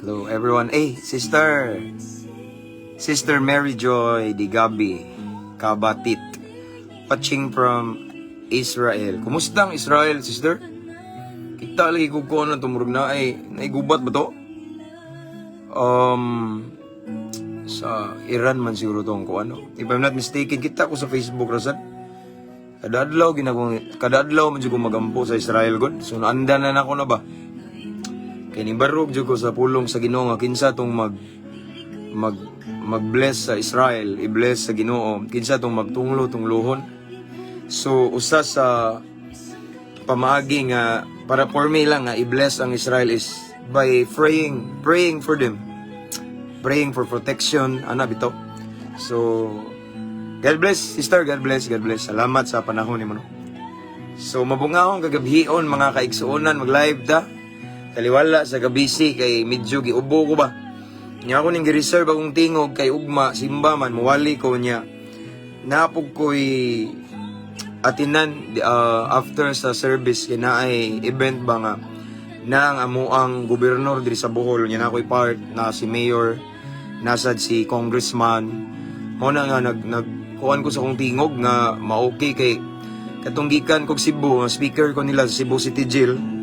Hello everyone. Hey, sister. Sister Mary Joy Digabi Kabatit. Watching from Israel. Kumusta ang Israel, sister? Kita lagi ko ko na tumurog na ay naigubat ba to? Sa Iran man siguro to ang kuano. If I'm not mistaken, kita ko sa Facebook rasan. Kada adlaw ginagong kada adlaw man jud ko magampo sa Israel god. So naanda na nako na ba? Kay nibarog jud ko sa pulong sa Ginoo nga kinsa tong mag mag mag-bless sa Israel, i-bless sa Ginoo, kinsa tong magtunglo tunglohon. So usa sa pamaagi nga para for me lang nga i-bless ang Israel is by praying praying for them. Praying for protection, ana bitaw. So God bless, sister, God bless, God bless. Salamat sa panahon nimo no. So mabungahong kagabhion mga kaigsuonan, mag-live ta. Taliwala sa gabisi kay medyo giubo ko ba. Nya ako ning gi-reserve akong tingog kay ugma simba man muwali ko niya. Napog ko'y atinan after sa service kay naay event ba nga na ang amuang gobernador diri sa Bohol niya na ako'y part na si mayor, nasad si congressman mo na nga nag nag kuan ko sa akong tingog nga ma-okay kay katong gikan kog Cebu nga speaker ko nila sa Cebu City Jail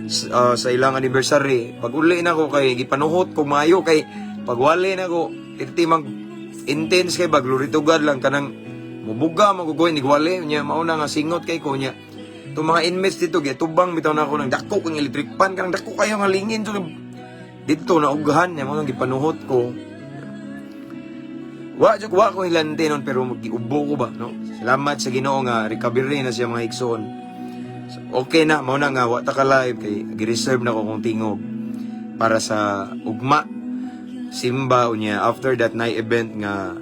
sa ilang anniversary. Pag uli na ko kay gipanuhot ko maayo kay pagwali na ko irti mag intense kay ba, glory to God lang, kanang mubuga magugoy nigwali niya mauna nga singot kay ko niya itong mga inmates dito gitubang bitaw na ako ng dako kang electric pan, kanang dako kayo nga lingin. So, dito na ughan niya mo nang gipanuhot ko. Wa jud wa ko hilante nun pero giubo ko ba no. Salamat sa Ginoo nga recovery na siya mga igsoon. So, okay na mao na nga wa ta ka live kay gi-reserve na ko kong tingog para sa ugma simba unya after that night event nga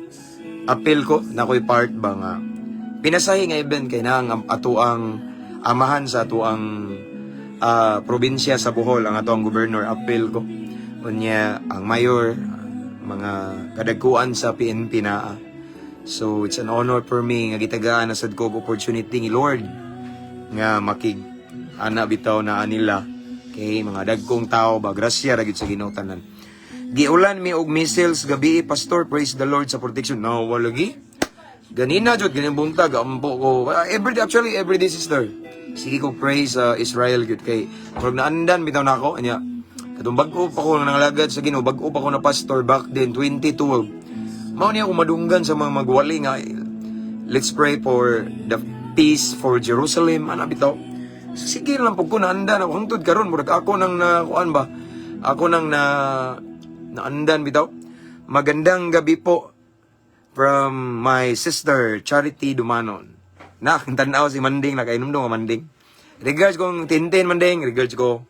appeal ko na ko'y part ba nga pinasahi nga event kay na ang ato ang amahan sa ato ang probinsya sa Bohol, ang ato ang governor, appeal ko unya ang mayor, mga kadagkuan sa PNP naa. So it's an honor for me nga gitagaan na sad ko og opportunity ni Lord nga makig ana bitaw na anila kay mga dagkong tao ba, grasya ra gyud sa Ginoo tanan. Giulan mi og missiles gabi, pastor, praise the Lord sa protection. No, wala lagi. Ganina jud ganing buntag ampo ko. Every day, actually every day, sister. Sige ko pray sa Israel gyud kay murag naandan bitaw nako anya. Katong bag-o pa ko nangalagad sa Ginoo, bag-o pa ko na pastor back then 2012. Mao niya ako madunggan sa mga magwali nga let's pray for the peace for Jerusalem ana bitaw. So, sige lang pug ko naandan ako hangtod karon murag ako nang na kuan ba. Ako nang na naandan bitaw. Magandang gabi po from my sister Charity Dumanon. Na, tanaw si Manding, nakainom do nga Manding. Regards kong Tintin Manding, regards ko.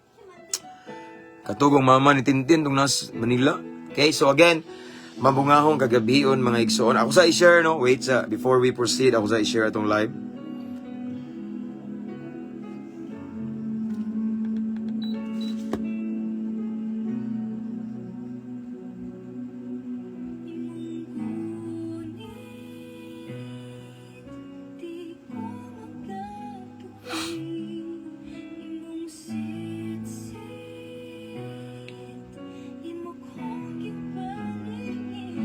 Katugong mama ni Tintin tong nas Manila. Okay, so again, mabungahong kagabion mga igsoon. Ako sa i-share no, wait sa before we proceed, ako sa i-share atong live. Di ko magkatupi imong sitsit, imo kong gipalingin.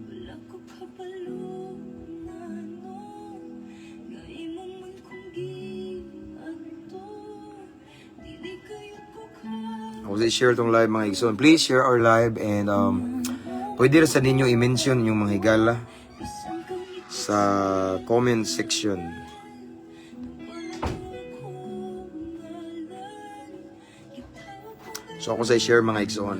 Wala ko kabalo ngano nga imo man kong giadto. Dili kayo ko ka Ako sa i-share tong live mga igsoon. Please share our live and pwede ra sa ninyo i-mention yung mga higala bisan kang sa comment section. wala ko ngalan gitawag ko. So ako sa i-share mga igsoon.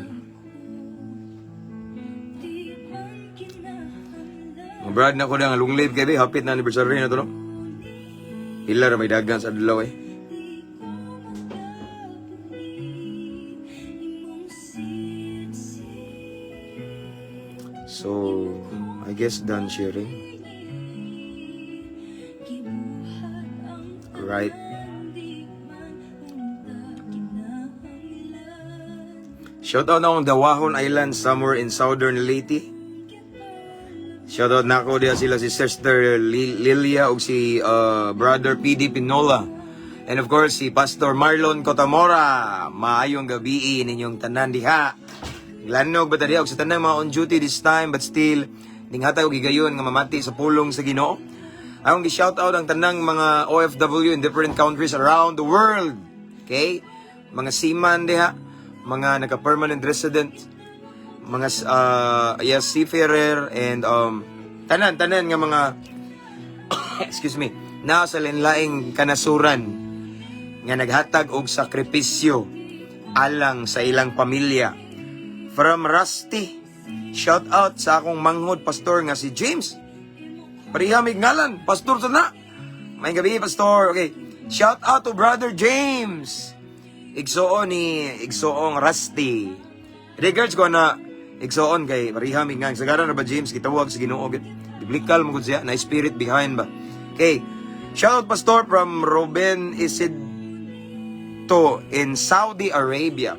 Di man kinahanglan. Mga brad na ko na nga long live kay be, hapit na anniversary na to no. Pila ra may dagan sa adlaw eh. Di ko magkatupi imong sitsit. So, I guess done sharing. Gibuhat ang Right. tanan, di man unta kinahanglan. Shout out na akong Dawahon Island somewhere in Southern Leyte. Shout out na ako diha sila si Sister Lilia ug si brother PD Pinola. And of course, si Pastor Marlon Cotamora. Maayong gabi ninyong tanan diha. Glanog ba ta diha og sa tanang mga on duty this time, but still ninghatag og higayon nga mamati sa pulong sa Ginoo. Akong gi-shout out ang tanang mga OFW in different countries around the world. Okay? Mga seaman diha, mga naka-permanent resident, mga yes, seafarer and tanan tanan nga mga, excuse me, naa sa lain-laing kanasuran nga naghatag og sakripisyo alang sa ilang pamilya. From Rusty, shout out sa akong manghod pastor nga si James. Pareha mig ngalan, pastor sa na. Maayong gabi, pastor. Okay. Shout out to Brother James. Igsuon ni Igsuong Rusty. Regards ko na igsuon kay pareha mig ngalan. Sagaran na ba, James, gitawag sa Ginoo gid. Biblical mo gud siya, na spirit behind ba. Okay. Shout out, pastor, from Ruben Isidto in Saudi Arabia.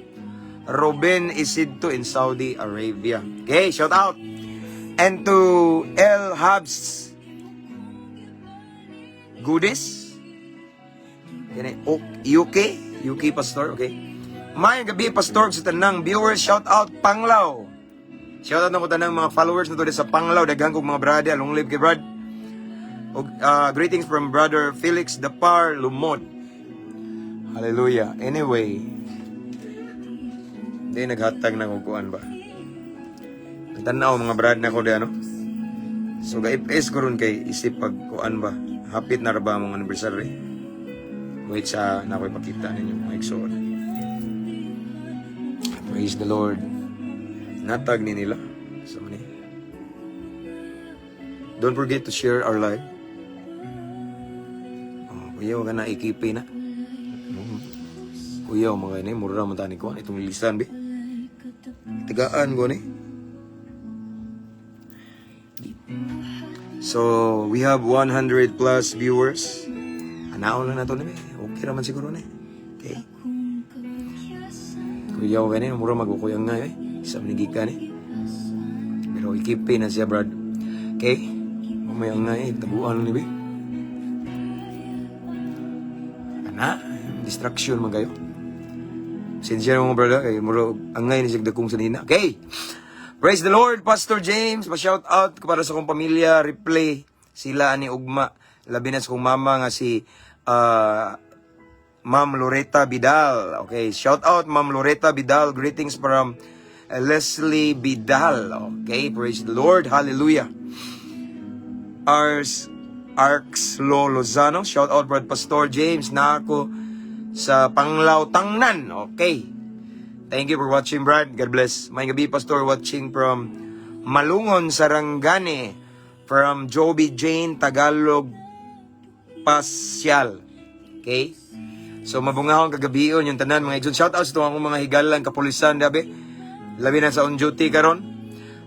Ruben Isidto in Saudi Arabia. Okay, shout out. And to El Habs Goodies. Kini UK, UK, pastor, okay. Maayong gabi, pastor, sa tanang viewers, shout out Panglao. Shout out na ko tanang mga followers na to sa Panglao, daghan kog mga brother, long live kay Brad. Og greetings from Brother Felix Dapar Lumod. Hallelujah. Anyway, hindi naghatag na kog kuan ba. Tanaw mga brad na ko di ano. So ga-FS ko ron kay isip pag kuan ba. Hapit na ra ba among anniversary. Wait sa na ako'y pakita ninyo, mga igsoon. Praise the Lord. Natag ni nila. So ni. Don't forget to share our live. Oh, kuya, wag ka na ikipi na. Kuya, mga ini, mura man tani ko itong lilisan bi. Tagaan ko ni. So, we have 100 plus viewers. Anaon lang na to ni. Okay raman siguro ni. Okay. Kuya, okay ni, mura magukuyang nga eh. Isa man ni ni. Pero ikipi na siya, Brad. Okay? Mamaya nga eh, tabuan ni bi. Ana, distraction man kayo. Sincere mga brother, kay mura angay ni siya dakong sanina. Okay. Praise the Lord, Pastor James. Pa-shout out ko para sa akong pamilya, replay sila ani ugma. Labi na sa akong mama nga si Ma'am Loretta Vidal. Okay, shout out, Ma'am Loretta Vidal. Greetings from Leslie Vidal. Okay, praise the Lord. Hallelujah. Ars Arx Lo Lozano. Shout out, Brad Pastor James, na ako sa Panglao Tangnan. Okay. Thank you for watching, Brad. God bless. Maayong gabi, Pastor, watching from Malungon, Sarangani. From Joby Jane Tagalog Pasyal. Okay? So mabungahon kagabion yung tanan, mga igsoon. Shout out sa tuwang akong mga higalang kapulisan dabe. Labi na sa on duty karon.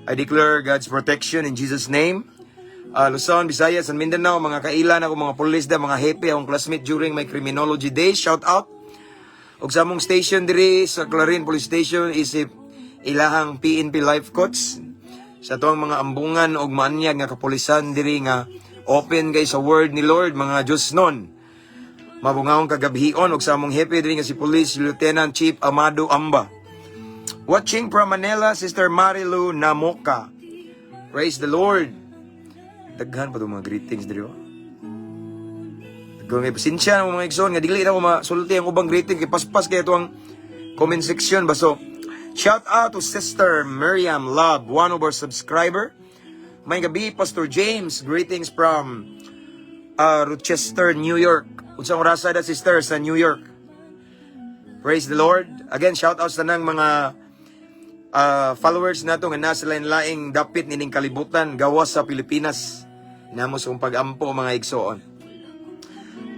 I declare God's protection in Jesus' name. Luzon, Visayas, and Mindanao, mga kailan ako, mga pulis da, mga hepe, akong classmate during my criminology days. Shout out. Og sa among station diri sa Clarin Police Station isip ilahang PNP life coach sa tuang mga ambungan og maanyag nga kapulisan diri nga open kay sa word ni Lord, mga Diyos nun. Mabungahong kagabhion og sa among hepe diri nga si Police Lieutenant Chief Amado Amba. Watching from Manila, Sister Marilu Namoka. Praise the Lord. Daghan pa itong mga greetings diri, oh. Daghan kay pasensya na mga igsoon nga dili na ko masulti ang ubang greeting kay paspas kay ito ang comment section ba. So shout out to Sister Miriam Love, one of our subscriber. Maayong gabi, Pastor James. Greetings from Rochester, New York. Unsang orasa da, sister, sa New York? Praise the Lord. Again, shout out sa nang mga followers nato nga nasa lain-laing dapit nining kalibutan gawas sa Pilipinas. Namo sa kong pag-ampo, mga igsoon.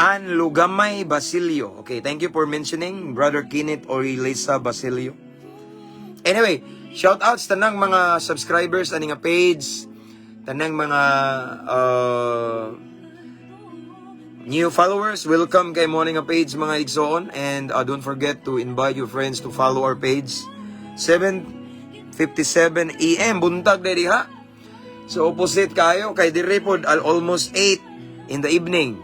Ann Lugamay Basilio. Okay, thank you for mentioning Brother Kenneth Orilesa Basilio. Anyway, shout out sa tanang mga subscribers ani nga page, tanang mga new followers, welcome kay mo nga page, mga igsoon, and don't forget to invite your friends to follow our page. 7:57 AM buntag diri ha. So opposite kayo kay diri pod almost 8 in the evening.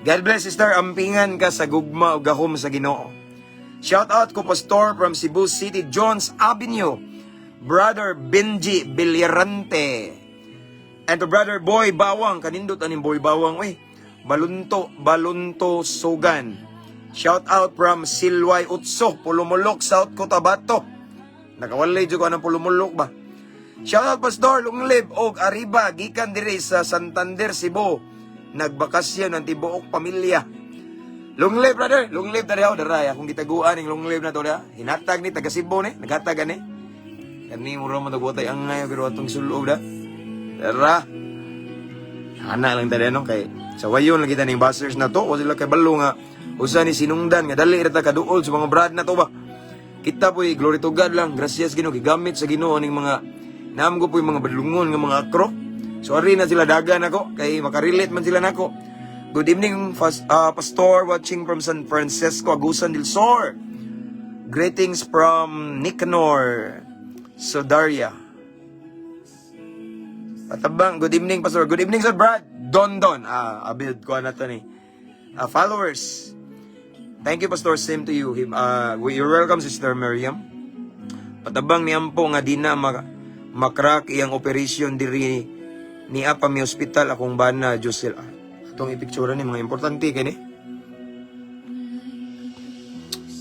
God bless, sister. Ampingan ka sa gugma ug gahom sa Ginoo. Shout out ko, Pastor, from Cebu City, Jones Avenue. Brother Benji Villarante. And to Brother Boy Bawang, kanindot aning Boy Bawang, uy. Balunto, Balunto Sugan. Shout out from Silway Utso, Polomolok, South Cotabato. Nakawalay jud ko anang Polomolok ba. Shout out, Pastor, long live og arriba gikan diri sa Santander, Cebu. Nagbakasyon ang tibuok pamilya. Long live, brother, long live diri daray akong gitaguan ning long live na to da. Hinatag ni taga Cebu ni, naghatag ani. Kani mo ra man tagwatay angay pero atong sulob da. Tara. Ana lang tadi no kay sa wayon lang kita ning buzzers na to, wa sila kay balo nga usa ni sinungdan nga dali ra ta kaduol sa mga brad na to ba. Kita po'y glory to God lang, gracias Ginoo, gigamit sa Ginoo ning mga naam ko po'y mga badlungon nga mga akro. So ari na sila dagan ako kay makarelate man sila nako. Good evening, Pastor, watching from San Francisco, Agusan del Sur. Greetings from Nicanor, Sodaria. Patabang, good evening, Pastor. Good evening, Sir Brad. Don Don. Ah, abil ko na to ni. Ah, followers. Thank you, Pastor. Same to you. Him, you're welcome, Sister Miriam. Patabang ni Ampo nga di na makrak iyang operation diri ni apa mi hospital akong bana Josel. Ah, atong ipicturean ni mga importante kay ni.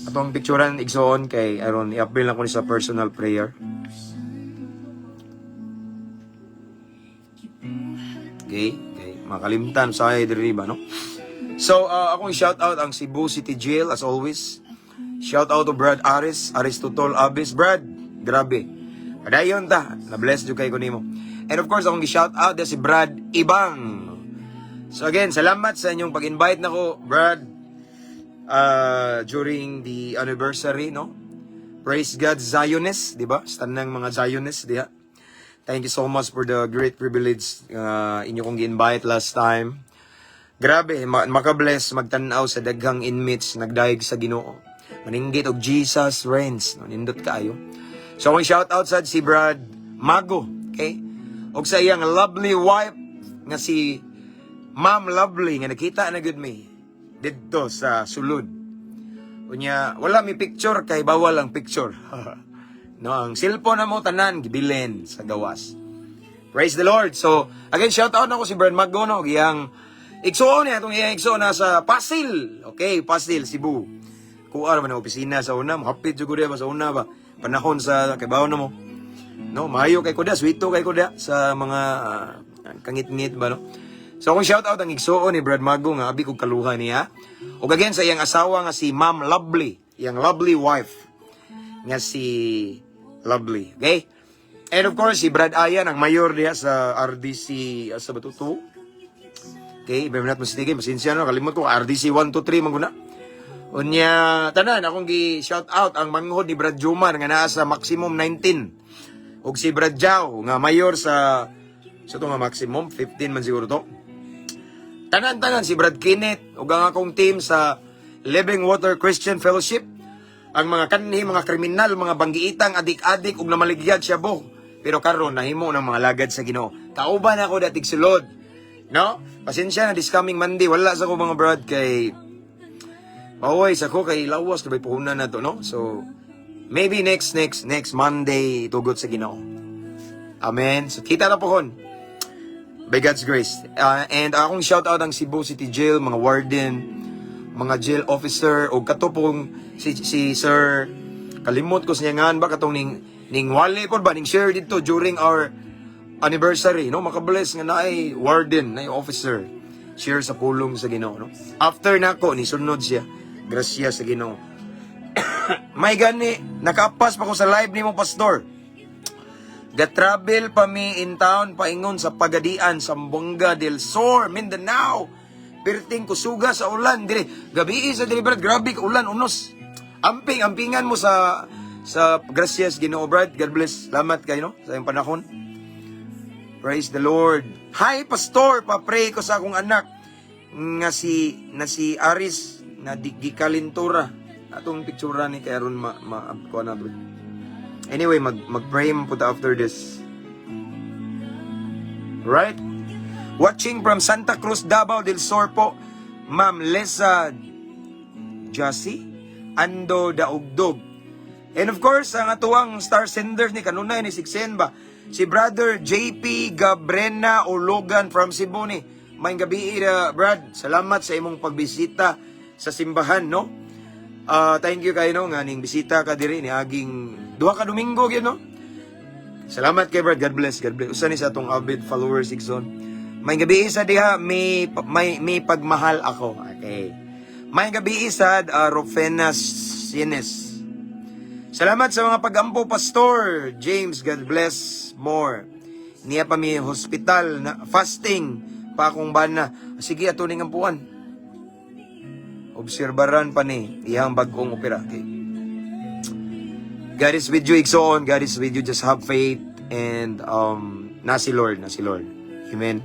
Atong picturean, igsoon, kay aron i-appeal na ko ni sa personal prayer. Okay. Makalimtan sa ay diri ba, no? So, akong shout out ang Cebu City Jail as always. Shout out to Brad Aris, Aristotol Abis. Brad, grabe. Padayon ta, na-bless jud kay ko nimo. And of course, akong gi-shout out si Brad Ibang. So again, salamat sa inyong pag-invite nako, Brad, during the anniversary, no? Praise God, Zionists, di ba? Tanang mga Zionists, diha. Thank you so much for the great privilege inyo kong gi-invite last time. Grabe, makabless magtan-aw sa daghang inmates nagdayeg sa Ginoo. Maninggit og "Jesus reigns", no, nindot kaayo. So akong shout out sad si Brad Mago, okay? Og sa iyang lovely wife nga si Ma'am Lovely nga nakita na gud mi didto sa sulod. Unya, wala mi picture kay bawal ang picture. No, ang cellphone na mo tanan gibilin sa gawas. Praise the Lord. So, again, shout out nako si Brad Mago, no, iyang igsuon niya, itong iyang igsuon na sa Pasil. Okay, Pasil, Cebu. Kuha naman ang opisina sa una, mahapit jud ko diya ba sa una ba. Panahon sa kay na mo. No, maayo kay ko da, sweeto kay ko da sa mga kangit-ngit ba, no. So akong shout out ang igsuon ni Brad Mago nga abi kog kaluha niya. Ug again sa iyang asawa nga si Ma'am Lovely, iyang lovely wife nga si Lovely. Okay? And of course, si Brad Ayan, ang mayor diha sa RDC, sa Batuto. Okay, if I'm not mistaken, pasensya no, kalimot ko, RDC 1, 2, 3, mangguna. Unya, tanan, akong gi-shout out ang manghod ni Brad Jumar nga naa sa maximum 19. Ug si Brad Jao, nga mayor sa to nga maximum, 15 man siguro to. Tanan-tanan, si Brad Kenneth, ug ang akong team sa Living Water Christian Fellowship, ang mga kanhi, mga kriminal, mga banggiitang, adik-adik, ug namaligyag siya bo. Pero karon nahimo ng mga lagad sa Ginoo. Kauban ako datig sulod. No? Pasensya na this coming Monday, wala sa ko, mga brad, kay Baway sa ko kay lawas kabay puhunan na to, no? So maybe next next next Monday, tugot sa Ginoo. Amen. So kita na pohon. By God's grace. And akong shout out ang Cebu City Jail, mga warden, mga jail officer o kato pong si Sir, kalimot ko sa ngan ba, katong ning wali pod ba ning share dito during our anniversary, no? Makabless nga naay warden, naay officer share sa pulong sa Ginoo, no? After nako ni sunod siya. Grasya sa Ginoo. May gani nakapas pa ko sa live nimo, Pastor. Ga-travel pa mi in town paingon sa Pagadian, Zamboanga del Sur, Mindanao. Perting kusuga sa ulan dire. Gabi sa dire, brad, grabe ka ulan unos. Amping ampingan mo sa gracias Ginoo, brad. God bless. Salamat kayo, no, sa iyong panahon. Praise the Lord. Hi, Pastor, pa-pray ko sa akong anak nga si na si Aris na di gikalintura. Atong picture ni kay aron ma, ma kuha na to. Anyway, mag-pray mo po ta after this. Right? Watching from Santa Cruz, Davao del Sur po. Ma'am Lesa Jassy, Ando Daugdog. And of course, ang atuang star senders ni kanunay ni Siksen ba? Si Brother JP Gabrena Ologan from Cebu ni. Maayong gabii, Brad. Salamat sa imong pagbisita sa simbahan, no? Thank you kayo, no, nga ning bisita ka diri ni aging 2 ka Domingo gyud, no? Salamat kay Brad. God bless. God bless. Usa ni sa atong avid followers, igsoon. Maayong gabii sa diha may pagmahal ako. Okay. Maayong gabii sa Rofena Sines. Salamat sa mga pagampo, Pastor James. God bless more. Niya pa mi hospital na fasting pa akong bana. Sige, ato ning ampuan. Obserbaran pa ni iyang bag-ong opera. Okay. God is with you, igsoon. God is with you. Just have faith and na si Lord, na si Lord. Amen.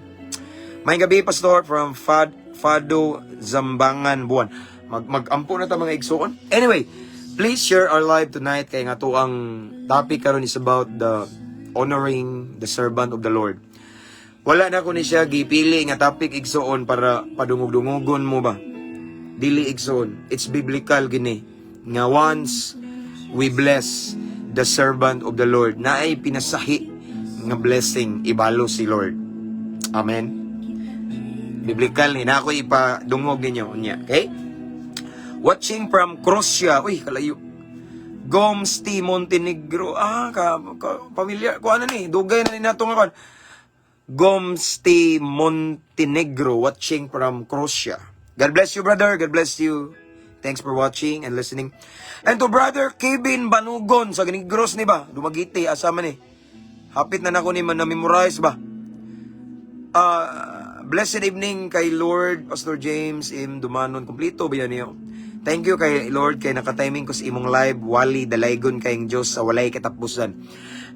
Maayong gabii, Pastor, from Fado Zambangan Buwan. Magampo na ta, mga igsoon. Anyway, please share our live tonight kay nga to ang topic karon is about the honoring the servant of the Lord. Wala na ko ni siya gipili nga topic, igsoon, para padungog-dungogon mo ba. Dili, igsoon. It's biblical gini. Nga once we bless the servant of the Lord, naay pinasahi nga blessing ibalo si Lord. Amen. Biblical ni na ako ipadungog ninyo unya, okay? Watching from Croatia. Uy, kalayo. Gomsti Montenegro. Ah, ka pamilya. Kuan na ni, dugay na ni nato nga kuan. Gomsti Montenegro, watching from Croatia. God bless you, brother. God bless you. Thanks for watching and listening. And to Brother Kevin Banugon sa Negros ni ba? Dumaguete, asa man ni? Hapit na nako ni man na-memorize ba? Blessed evening kay Lord Pastor James M. Dumanon. Kompleto ba yan niyo? Thank you kay Lord kay nakatiming ko sa imong live. Wali dalaygon kayong Diyos sa walay katapusan.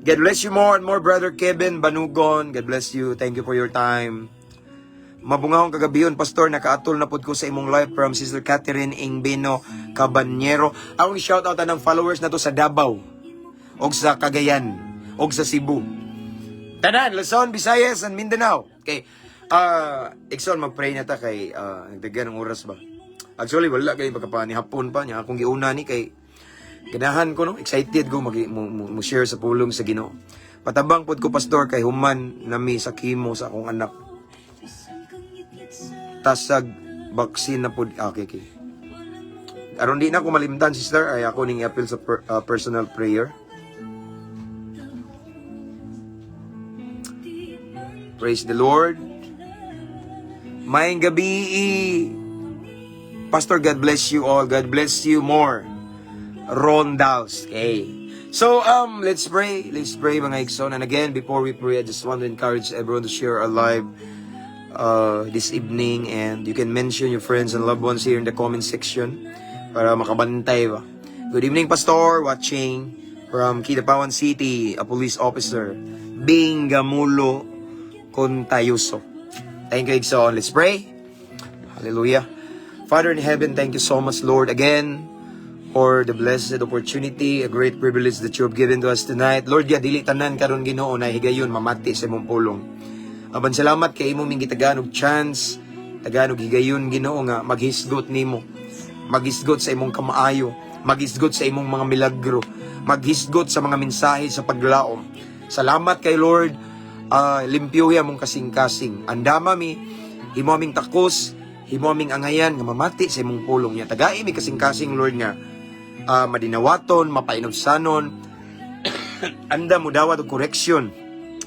God bless you more and more, Brother Kevin Banugon. God bless you. Thank you for your time. Mabungahong kagabiyon, Pastor. Nakaatol na pud ko sa imong live, from Sister Catherine Ingbino Cabanyero. Akong shout out ng followers na to sa Davao, og sa Cagayan, og sa Cebu. Tanan, Luzon, Visayas, and Mindanao. Okay. Igsoon, mag-pray na ta kay nagdagan ng oras ba. Actually, wala kay pagkapa ni hapon pa niya. Akong giuna ni kay ganahan ko, no, excited ko mag mo share sa pulong sa Ginoo. Patabang pod ko, Pastor, kay human nami sa chemo sa akong anak. Tasag vaccine na pod. Ah, okay. Aron di na ako malimtan, sister, ay ako ning i-appeal sa personal prayer. Praise the Lord. Maayong gabii. Pastor, God bless you all. God bless you more. Ron Dowse. Okay. So, let's pray. Let's pray, mga igsoon. And again, before we pray, I just want to encourage everyone to share our live this evening. And you can mention your friends and loved ones here in the comment section para makabantay ba. Good evening, Pastor. Watching from Kidapawan City, a police officer, Bing Gamulo Contayuso. Thank you, igsoon. Let's pray. Hallelujah. Father in heaven, thank you so much, Lord, again for the blessed opportunity, a great privilege that you have given to us tonight. Lord, ya dili tanan karon, Ginoo, na higayon mamati sa imong pulong. Apan salamat kay imo ming gitagaan og chance, tagaan og higayon, Ginoo, nga maghisgot nimo. Maghisgot sa imong kamaayo, maghisgot sa imong mga milagro, maghisgot sa mga mensahe sa paglaom. Salamat kay Lord, limpyuhi among kasing-kasing. Andama mi, himo aming takos, himo aming angayan nga mamati sa imong pulong niya. Tagai mi kasing-kasing, Lord, nga madinawaton, mapainubsanon, andam mo dawat og correction,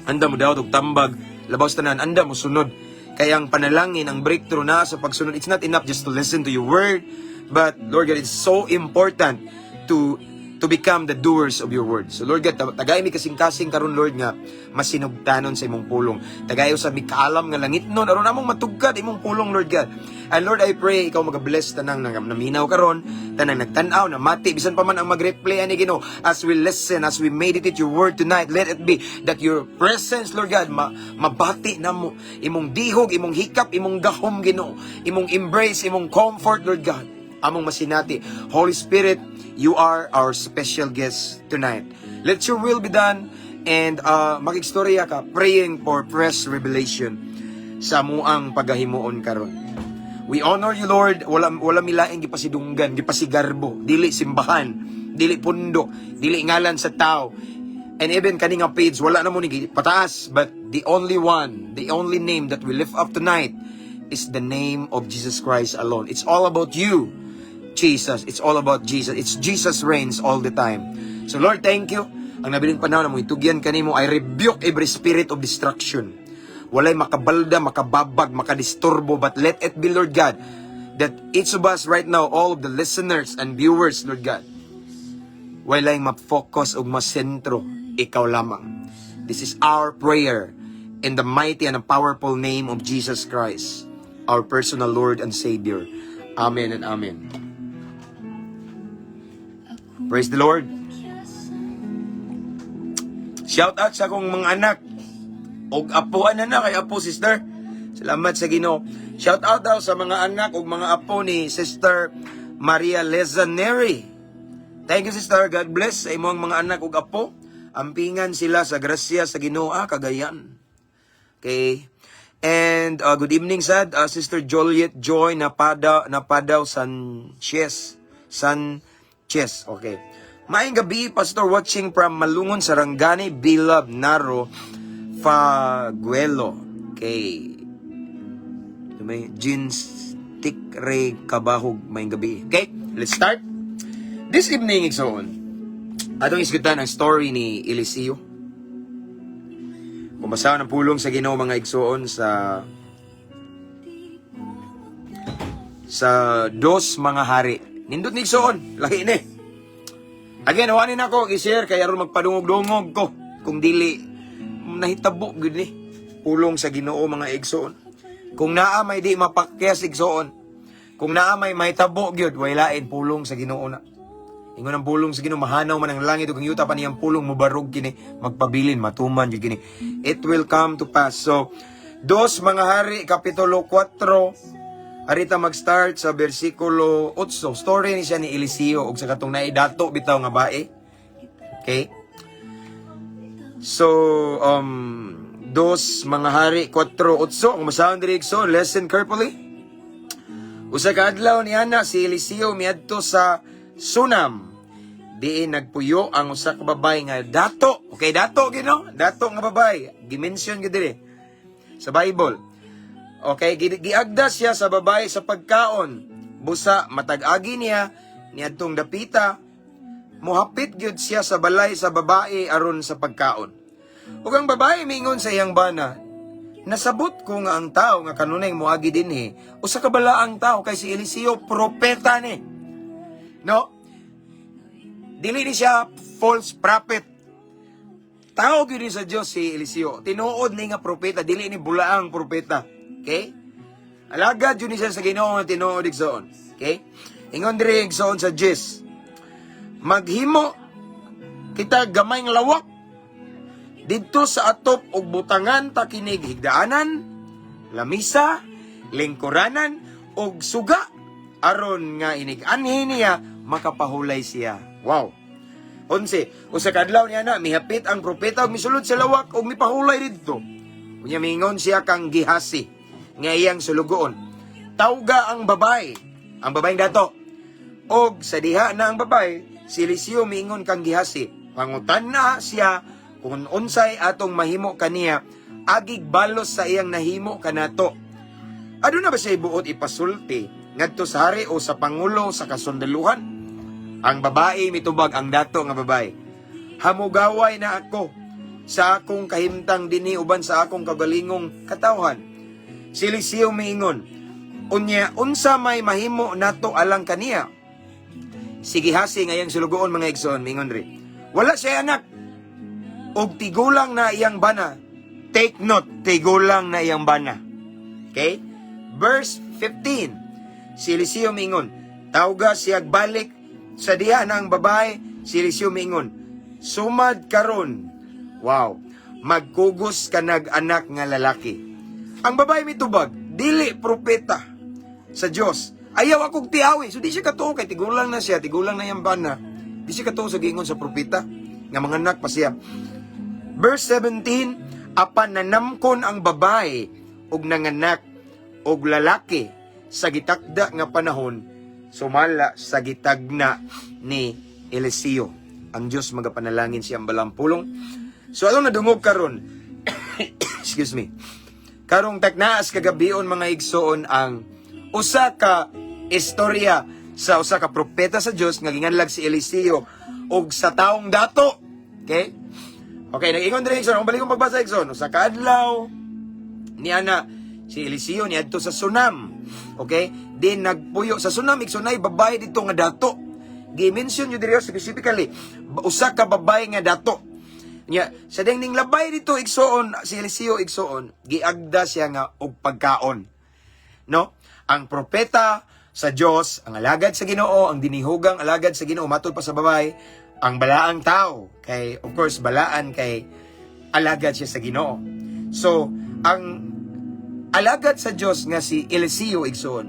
andam mo dawat og tambag, labaw sa tanan, andam mo sunod. Kaya ang panalangin, ang breakthrough na sa pagsunod, it's not enough just to listen to your word, but Lord God, it's so important to become the doers of your word. So Lord God, tagay mi kasing-kasing karon, Lord, nga masinugtanon sa imong pulong. Tagay sa mi kaalam nga langit nun aron among matugkad imong pulong, Lord God. And Lord, I pray ikaw magabless tanang naminaw karon, tanang nagtan-aw, namati bisan pa man ang mag-replay ani, Ginoo. As we listen, as we meditate your word tonight, let it be that your presence, Lord God, mabati namo imong dihog, imong hikap, imong gahom, Ginoo, imong embrace, imong comfort, Lord God. Among masinati. Holy Spirit, you are our special guest tonight. Let your will be done and makigstorya ka praying for fresh revelation sa amuang pagahimuon karon. We honor you, Lord. Wala milaing gipasidunggan, gipasigarbo, dili simbahan, dili pundo, dili ngalan sa tao. And even kani nga page, wala na mo ni pataas, but the only one, the only name that we lift up tonight is the name of Jesus Christ alone. It's all about you, Jesus. It's all about Jesus. It's Jesus reigns all the time. So Lord, thank you. Ang nabiling panahon na mo itugyan kanimo, I rebuke every spirit of destruction. Walay makabalda, makababag, makadisturbo, but let it be, Lord God, that each of us right now, all of the listeners and viewers, Lord God, walay ma-focus ug masentro, ikaw lamang. This is our prayer in the mighty and powerful name of Jesus Christ, our personal Lord and Savior. Amen and amen. Praise the Lord. Shout out sa akong mga anak. Og apo ana na kay apo, sister. Salamat sa Ginoo. Shout out daw sa mga anak ug mga apo ni Sister Maria Leza Neri. Thank you, sister. God bless sa imong mga anak ug apo. Ampingan sila sa grasya sa Ginoo, ah, Cagayan. Okay. And good evening sad, Sister Joliet Joy Napada Napadaw Sanchez. Sanchez. Okay. Maayong gabi, Pastor, watching from Malungon, Sarangani, Bilab, Naro, Faguelo. Okay. May jeans stick Ray Kabahog, maayong gabi. Okay, let's start. This evening, igsoon, atong isgutan ang story ni Eliseo. Kung basahan ang pulong sa Ginoo, mga igsoon, sa Dos Mga Hari. Nindot ni, igsoon, lahi ni. Again, wanin ako i-share kay aron magpadungog-dungog ko kung dili nahitabo gud ni pulong sa Ginoo, mga igsoon. Kung naa may di mapakyas, igsoon, kung naa may mahitabo gyud, way lain, pulong sa Ginoo na. Ingon ang pulong sa Ginoo, mahanaw man ang langit ug ang yuta, apan iyang pulong mobarog kini, magpabilin, matuman gyud kini. It will come to pass. So, Dos Mga Hari, Kapitulo 4, arita mag-start sa versikulo 8. Story ni siya ni Eliseo ug sa katong naidato bitaw nga bae. Okay? So, Dos Mga Hari 4:8. Kung masahon diri, so listen carefully. Usa ka adlaw ni ana si Eliseo miadto sa Sunam. Diin nagpuyo ang usa ka babay nga dato. Okay, dato gino? Dato nga babay. Gimension gyud diri sa Bible. Okay, giagda siya sa babae sa pagkaon. Busa matag-agi niya niadtong dapita, muhapit gyud siya sa balay sa babae aron sa pagkaon. Ug ang babae mingon sa iyang bana, "Nasabot ko nga ang tao nga kanunay moagi dinhi, usa ka balaang tao," kay si Eliseo propeta ni. No? Dili ni siya false prophet. Tao gyud ni sa Dios si Eliseo. Tinuod ni nga propeta, dili ni bulaang propeta. Okay? Alagad yun ni siya sa Ginoo nga tinuod, igsoon. Okay? Ingon diri, igsoon, sa Jis. "Maghimo kita gamay nga lawak didto sa atop ug butangan ta kinig higdaanan, lamisa, lingkuranan ug suga aron nga inig anhi niya makapahulay siya." Wow. 11. Usa ka adlaw niya na mihapit ang propeta ug misulod sa lawak ug mipahulay didto. Unya mingon siya kang Gihasi nga iyang sulugoon, "Tawga ang babae." Ang babaeng dato. Og sa diha na ang babae, si Eliseo miingon kang Gihasi, "Pangutan na siya kung unsay atong mahimo kaniya agig balos sa iyang nahimo kanato. Aduna ba siya buot ipasulti ngadto sa hari o sa pangulo sa kasundaluhan?" Ang babae mitubag, ang dato nga babae, "Hamugaway na ako sa akong kahimtang dinhi uban sa akong kagalingong katawhan." Si Eliseo miingon, "Unya unsa may mahimo nato alang kaniya?" Si Gihasi nga iyang sulugoon, mga igsoon, mingon ri, "Wala siya anak og tigulang na iyang bana." Take note, tigulang na iyang bana. Okay? Verse 15. Si Eliseo mingon, "Tawga siya balik." Sa diha na ang babae, si Eliseo mingon, "Sumad karon. Wow. Magkugos ka nag anak nga lalaki." Ang babae mitubag, "Dili propeta sa Dios. Ayaw akong tiawi." So di siya katuo kay tigulang na siya, tigulang na iyang bana. Di siya katuo sa giingon sa propeta nga manganak pa siya. Verse 17, apan nanamkon ang babae og nanganak og lalaki. sa gitakda nga panahon, sumala sa gitagna ni Eliseo. Ang Dios magapanalangin siyang balang pulong. So atong nadungog karon, excuse me, karong taknaas kagabion, mga igsoon, ang usa ka istorya sa usa ka propeta sa Dios nga ginganlag si Eliseo ug sa taong dato. Okay? Okay, nag-ingon diri, igsoon, ang balik kong pagbasa, igsoon, usa ka adlaw niana si Eliseo niadto sa Sunam. Okay? Din nagpuyo sa Sunam, igsoon, nay babae dito nga dato. Gi-mention nyo diri specifically usa ka babae nga dato. Nya, sa ding ning labay dito, igsoon, si Eliseo, igsoon, giagda siya nga og pagkaon. No? Ang propeta sa Dios, ang alagad sa Ginoo, ang dinihugang alagad sa Ginoo matud pa sa babae, ang balaang tao kay, of course, balaan kay alagad siya sa Ginoo. So, ang alagad sa Dios nga si Eliseo, igsoon,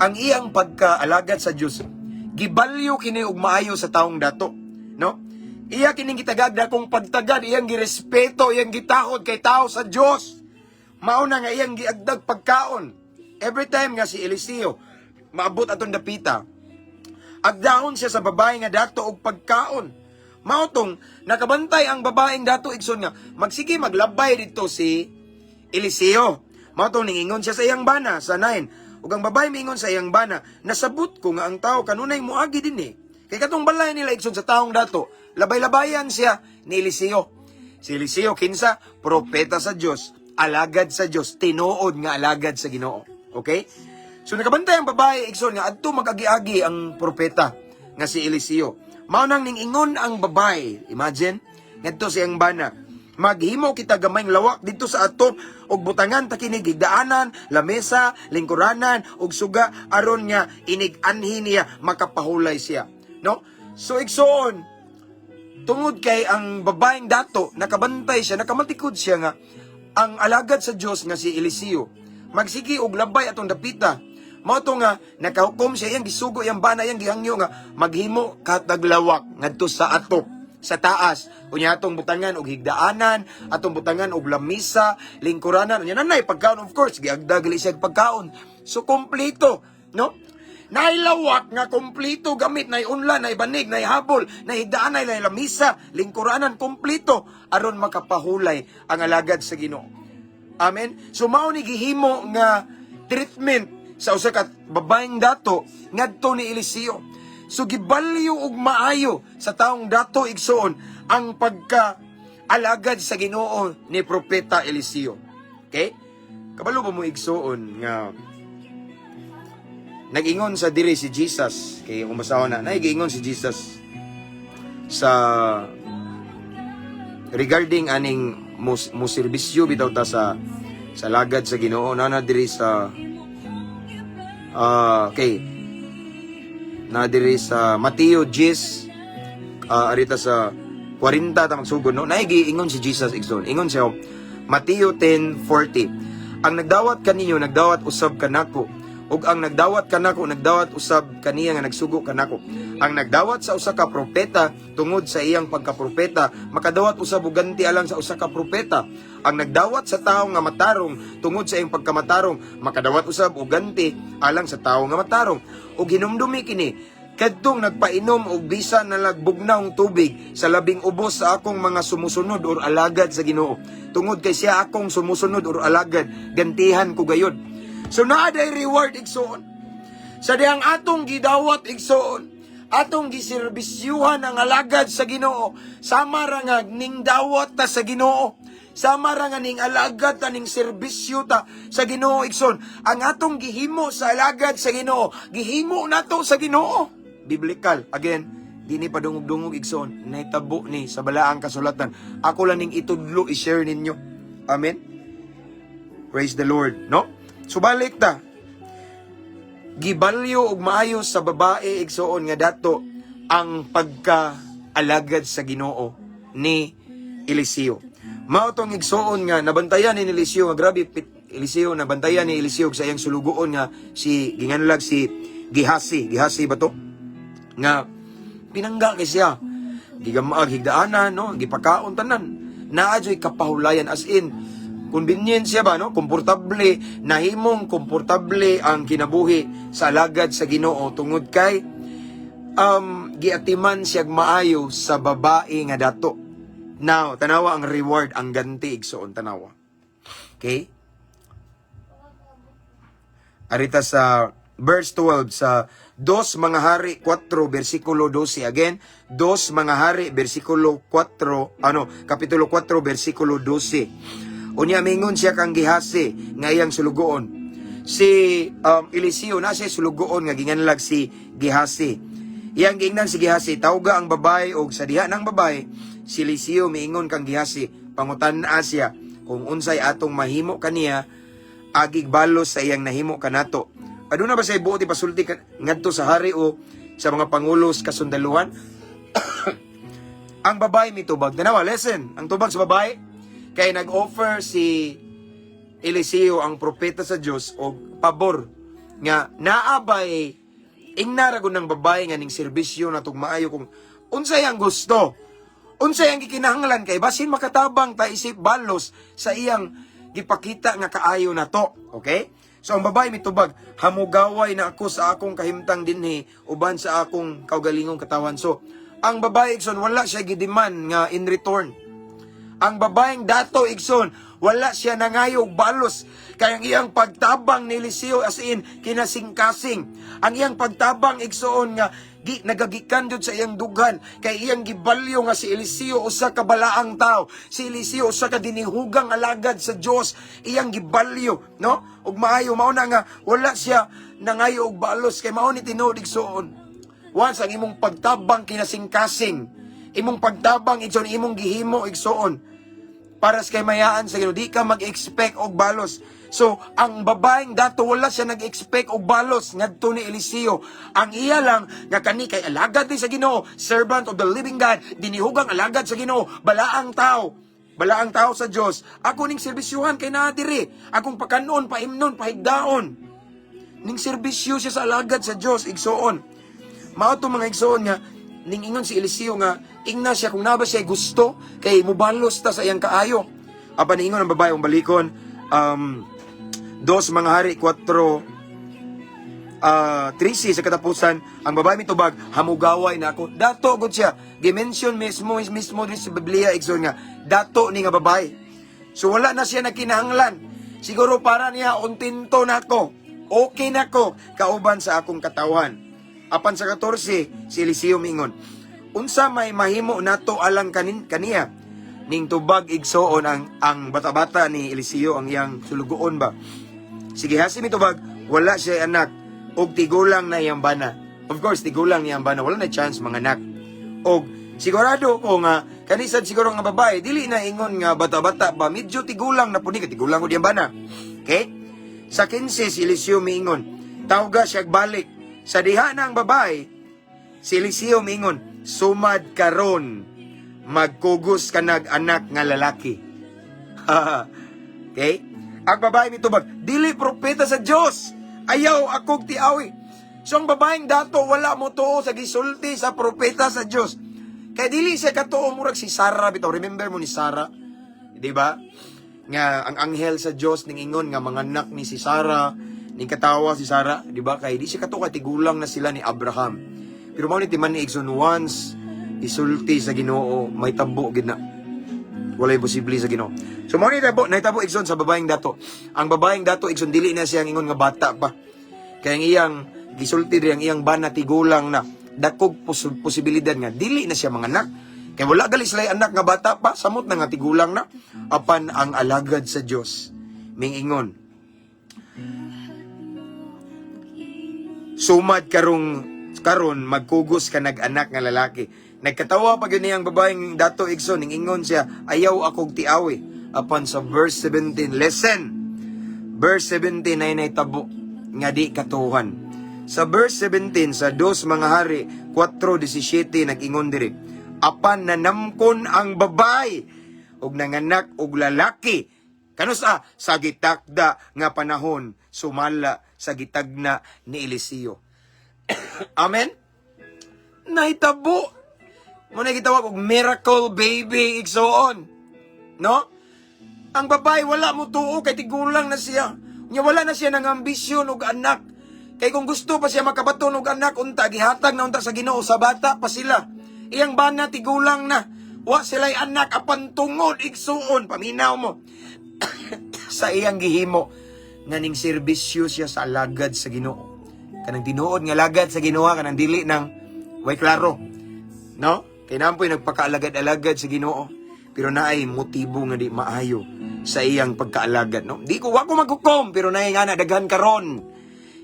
ang iyang pagkaalagad sa Dios, gibalyo kini og maayo sa taong dato, no? Iya kining gitagad kung pagtagad, iyang girespeto, iyang gitahod kay tao sa Dios. Mao na nga iyang giagdag pagkaon. Every time nga si Eliseo maabot atong dapita, agdahon siya sa babae nga dato og pagkaon. Mao tong nakabantay ang babaeng dato, igsoon, nga magsige maglabay dito si Eliseo. Mao tong ningingon siya sa iyang bana sa 9. Ug ang babae miingon sa iyang bana, "Nasabot ko nga ang tao kanunay moagi dinhi." Kay katong balay nila, igsoon, sa taong dato, labay-labayan siya ni Eliseo. Si Eliseo kinsa? Propeta sa Dios, alagad sa Dios, tinuod nga alagad sa Ginoo. Okay? So nakabantay ang babae, igsoon, nga adto magagi-agi ang propeta nga si Eliseo. Mao nang ningingon ang babae, imagine, ngadto siyang bana, "Maghimo kita gamayng lawak dito sa atop ug butangan ta kini higdaanan, lamesa, lingkuranan ug suga aron nga inig anhi niya makapahulay siya." No? So igsoon, tungod kay ang babaeng dato nakabantay siya, nakamatikod siya nga ang alagad sa Dios nga si Eliseo magsige og labay atong dapita. Mao to nga nakahukom siya, iyang gisugo iyang bana, iyang gihangyo nga maghimo katag lawak ngadto sa atop sa taas. Unya atong butangan og higdaanan, atong butangan og lamisa, lingkuranan, unya nanay pagkaon. Of course, giagda gali siya og pagkaon. So kompleto, no? Naay lawak nga kompleto gamit, nay unla, nay banig, nay habol, nay higdaan, nay lamisa, lingkuranan, kompleto aron makapahulay ang alagad sa Ginoo. Amen. So mao ni gihimo nga treatment sa usa ka babaeng dato ngadto ni Eliseo. So gibalyo og maayo sa taong dato, igsoon, ang pagka alagad sa Ginoo ni propeta Eliseo. Okay? Kabalo ba mo, igsoon, nga nag-ingon sa diri si Jesus, kay kung basahon na, naigiingon si Jesus sa regarding aning mo serbisyo bitaw ta sa lagad sa Ginoo na na diri sa okay, na diri sa Mateo 10, arita sa 40 ta magsugod, no? Naigi ingon si Jesus, igsoon. Ingon siya, Mateo 10:40, "Ang nagdawat kaninyo nagdawat usab kanako, ug ang nagdawat kanako nagdawat usab kaniya nga nagsugo kanako. Ang nagdawat sa usa ka propeta tungod sa iyang pagkapropeta makadawat usab og ganti alang sa usa ka propeta. Ang nagdawat sa tawo nga matarong tungod sa iyang pagkamatarong makadawat usab og ganti alang sa tawo nga matarong. Ug hinumdumi kini, kadtong nagpainom og bisan na lang bugnawng tubig sa labing ubos sa akong mga sumusunod or alagad sa Ginoo, tungod kay siya akong sumusunod or alagad, gantihan ko gayod." So naa day reward, igsoon. Sa dihang atong gidawat, igsoon, atong giserbisyuhan ang alagad sa Ginoo, sama ra nga ning dawat ta sa Ginoo. Sama ra nga ning alagad ta, ning serbisyo ta sa Ginoo, igsoon. Ang atong gihimo sa alagad sa Ginoo, gihimo nato sa Ginoo. Biblical. Again, di ni padungog-dungog, igsoon, nahitabo ni sa balaang kasulatan. Ako lang ning itudlo, i-share ninyo. Amen. Praise the Lord, no? Subalik ta. Gibalyo og maayo sa babae, igsoon, nga dato ang pagka-alagad sa Ginoo ni Eliseo. Mao tong, igsoon, nga nabantayan ni Eliseo nga grabe Eliseo, nabantayan ni Eliseo sa iyang sulugoon nga si ginganlag si Gihasi, Gihasi ba to? Nga pinangga kay siya. Gigamaag higdaanan, no? Gipakaon tanan. Naa joy kapahulayan, as in Convenience ba, no? Komportable, nahimong komportable ang kinabuhi sa alagad sa Ginoo tungod kay giatiman siyag maayo sa babae nga dato. Now, tanawa ang reward, ang ganti, igsoon, tanawa. Okay? Arita sa verse 12 sa Dos Mga Hari 4 versikulo 12. Again, Dos Mga Hari versikulo 4, ano, kapitulo 4 versikulo 12. Unya mingon siya kang Gehasi nga iyang sulugoon. Si Eliseo na siya sulugoon nga ginganlag si Gehasi. Iyang giingnan si Gehasi, "Tawga ang babae," og sa diha ng babae, si Eliseo miingon kang Gehasi, "Pangutan-a siya kung unsay atong mahimo kaniya agig balos sa iyang nahimo kanato." Aduna ba say buot ipasulti ngadto sa hari o sa mga pangulo sa kasundaluhan? Ang babae mitubag. Tanawa, listen. Ang tubag sa babae, kay nag-offer si Eliseo, ang propeta sa Dios, og pabor nga naa bay ingna ra gud ng babae nga ning serbisyo na maayo kung unsay ang gusto, unsay ang gikinahanglan, kay basin makatabang ta isip balos sa iyang gipakita nga kaayo na to. Okay, so ang babae mitubag, "Hamugaway na ako sa akong kahimtang dinhi uban sa akong kaugalingong katawan." So ang babae, igsoon, wala siya gidiman nga in return. Ang babaeng dato, igsoon, wala siya nangayog balos. Kaya ang iyang pagtabang ni Eliseo, as in, kinasingkasing. Ang iyang pagtabang, igsoon, nga nagagikan jud sa iyang dughan. Kay iyang gibalyo nga si Eliseo usa ka balaang tao. Si Eliseo usa ka dinihugang alagad sa Dios. Iyang gibalyo, no? Ug maayo mao na nga wala siya nangayo og balos kay mao ni tinuod, igsoon. Once ang imong pagtabang kinasingkasing, imong pagtabang, igsoon, imong gihimo, igsoon, para sa kaymayaan sa Ginoo, di ka mag-expect og balos. So, ang babaeng dato, wala siya nag-expect og balos ngadto ni Eliseo. Ang iya lang nga kani kay alagad ni sa Ginoo, servant of the living God, dinihugang alagad sa Ginoo, balaang tao. Balaang tao sa Dios. Ako ning serbisyuhan kay naa diri. Akong pakanon, paimnon, pahigdaon. Ning serbisyo siya sa alagad sa Dios, igsoon. Mao to, mga igsoon, nga ning ingon si Eliseo nga ingna siya kung naa ba siya gusto kay mubalos ta sa iyang kaayo. Apan niingon ang babae, ang balikon Dos Mga Hari 4 13 sa katapusan, ang babae mitubag, "Hamugaway na ako." Dato gud siya. Gimension mismo mismo diri sa Biblia, igsoon, nga dato ni nga babae. So wala na siya nakinahanglan. Siguro para niya, "Kontento na ako. Okay na ko kauban sa akong katawan." Apan sa 14, si Eliseo mingon, "Unsa may mahimo nato alang kanin kaniya?" Ning tubag, igsoon, ang bata-bata ni Eliseo, ang iyang sulugoon ba. Si Gehasi mitubag, "Wala siya anak og tigulang na iyang bana." Of course, tigulang niyang bana, wala na chance mga anak. Og sigurado ko nga kanisad siguro nga babae dili na ingon nga bata-bata ba, medyo tigulang na pud ni, tigulang ko diyang bana. Okay? Sa 15, si Eliseo miingon, "Tawga siya balik." Sa diha na ang babae, si Eliseo miingon, "Sumad karon magkugos ka nag anak nga lalaki." Okay? Ang babae mitubag, "Dili propeta sa Dios. Ayaw akong tiawi." So ang babaeng dato wala mo tuo sa gisulti sa propeta sa Dios. Kay dili siya katuo, murag si Sarah bitaw. Remember mo ni Sarah? Di ba? Nga ang anghel sa Dios ning ingon nga manganak ni si Sarah, ning katawa si Sarah, di ba? Kay di siya katuo kay tigulang na sila ni Abraham. Pero mao ni timan ni, igsoon, once isulti sa Ginoo, may tabo gid na, wala imposible sa Ginoo. So mao ni tabo, nahitabo, igsoon, sa babaeng dato. Ang babaeng dato, igsoon, dili na siya ingon nga bata pa. Kaya ang iyang gisulti diri, ang iyang bana tigulang na, dakog posibilidad nga dili na siya manganak. Kay wala gali sila anak nga bata pa, samot na nga tigulang na. Apan ang alagad sa Dios mingingon, "Sumad karong karon magkugos ka nag-anak nga lalaki." Nagkatawa pa gyud niyang babaeng dato, igsoon, ning ingon siya, "Ayaw akong tiawi." Apan sa verse 17, listen. Verse 17 ay nahitabo nga di katuhan. Sa verse 17 sa Dos Mga Hari 4:17, nag-ingon diri, "Apan nanamkon ang babae ug nanganak og lalaki kanusa sa gitakda nga panahon sumala sa gitagna ni Eliseo." Amen? Nahitabo. Mao na gitawag og miracle baby, igsoon. No? Ang babae wala mo tuo kay tigulang na siya. Nya wala na siya ng ambisyon og anak. Kay kung gusto pa siya makabaton og anak unta, gihatag na unta sa Ginoo sa bata pa sila. Iyang bana tigulang na. Wa sila'y anak apan tungod, igsuon, paminaw mo, sa iyang gihimo nga ning serbisyo siya sa alagad sa Ginoo. Kanang tinuod nga alagad sa Ginoo, kanang dili nang way klaro. No? Kay nampoy nagpakaalagad-alagad sa Ginoo pero naay motibo nga di maayo sa iyang pagkaalagad, no? Di ko, wa ko maghukom, pero naay nga na daghan karon.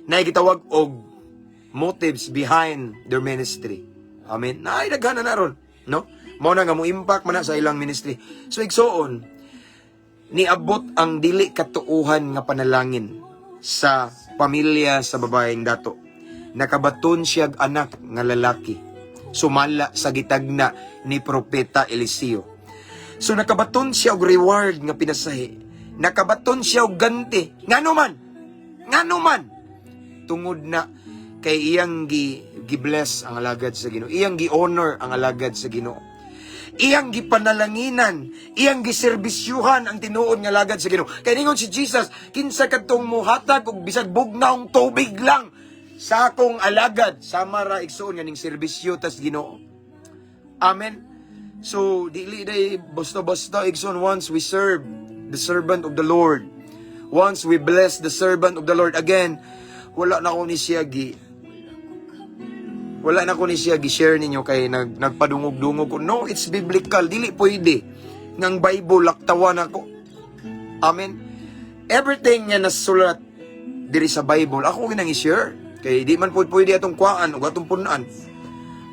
Naay gitawag og motives behind their ministry. Amen. Naay daghan na ron, no? Mao na nga mo impact man na sa ilang ministry. So igsuon, niabot ang dili katuuhan nga panalangin sa pamilya sa babaeng dato. Nakabaton siya anak nga lalaki sumala sa gitagna ni Propeta Eliseo. So nakabaton siya og reward nga pinasahi. Nakabaton siya og ganti. Ngano man? Ngano man? Tungod na kay iyang gi-bless ang alagad sa Ginoo. Iyang gi-honor ang alagad sa Ginoo. Iyang gipanalanginan, iyang giserbisyuhan ang tinuod nga alagad sa Ginoo. Kay ningon si Jesus, "Kinsa kadtong muhatag og bisag bugnawng tubig lang sa akong alagad," sama ra, igsuon, nga ning serbisyo tas Ginoo. Amen. So dili day basta-basta, igsoon. Once we serve the servant of the Lord, once we bless the servant of the Lord, again, wala na ko ni siya gi-share ninyo kay nagpadungog-dungog ko. No, it's biblical. Dili pwede ngang Bible laktawan ako. Amen. Everything nga nasulat diri sa Bible, ako ginang i-share. Kay di man pud pwede atong kuhaan ug atong punan.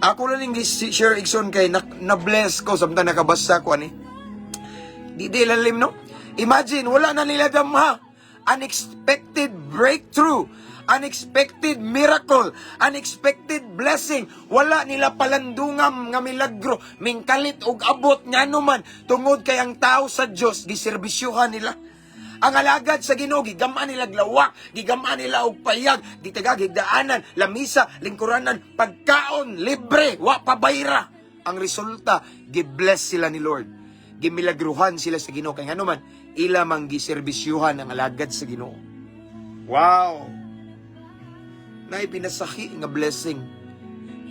Ako lang ning gi-share, igsoon, kay na-bless ko samtang nakabasa ko ani. Di lalim, no? Imagine, wala na nila damha. Unexpected breakthrough. Unexpected miracle. Unexpected blessing. Wala nila palandungam nga milagro. Mingkalit og abot, ngano man? Tungod kay ang tao sa Dios giserbisyuhan nila. Ang alagad sa Ginoo gigamaan nila lawak, gigamaan nila og payag, gitagag higdaanan, lamisa, lingkuranan, pagkaon, libre, wa pa bayra. Ang resulta, gi-bless sila ni Lord. Gimilagruhan sila sa Ginoo kay ngano man, ila mang giserbisyuhan ang alagad sa Ginoo. Wow! Naay pinasahi nga blessing.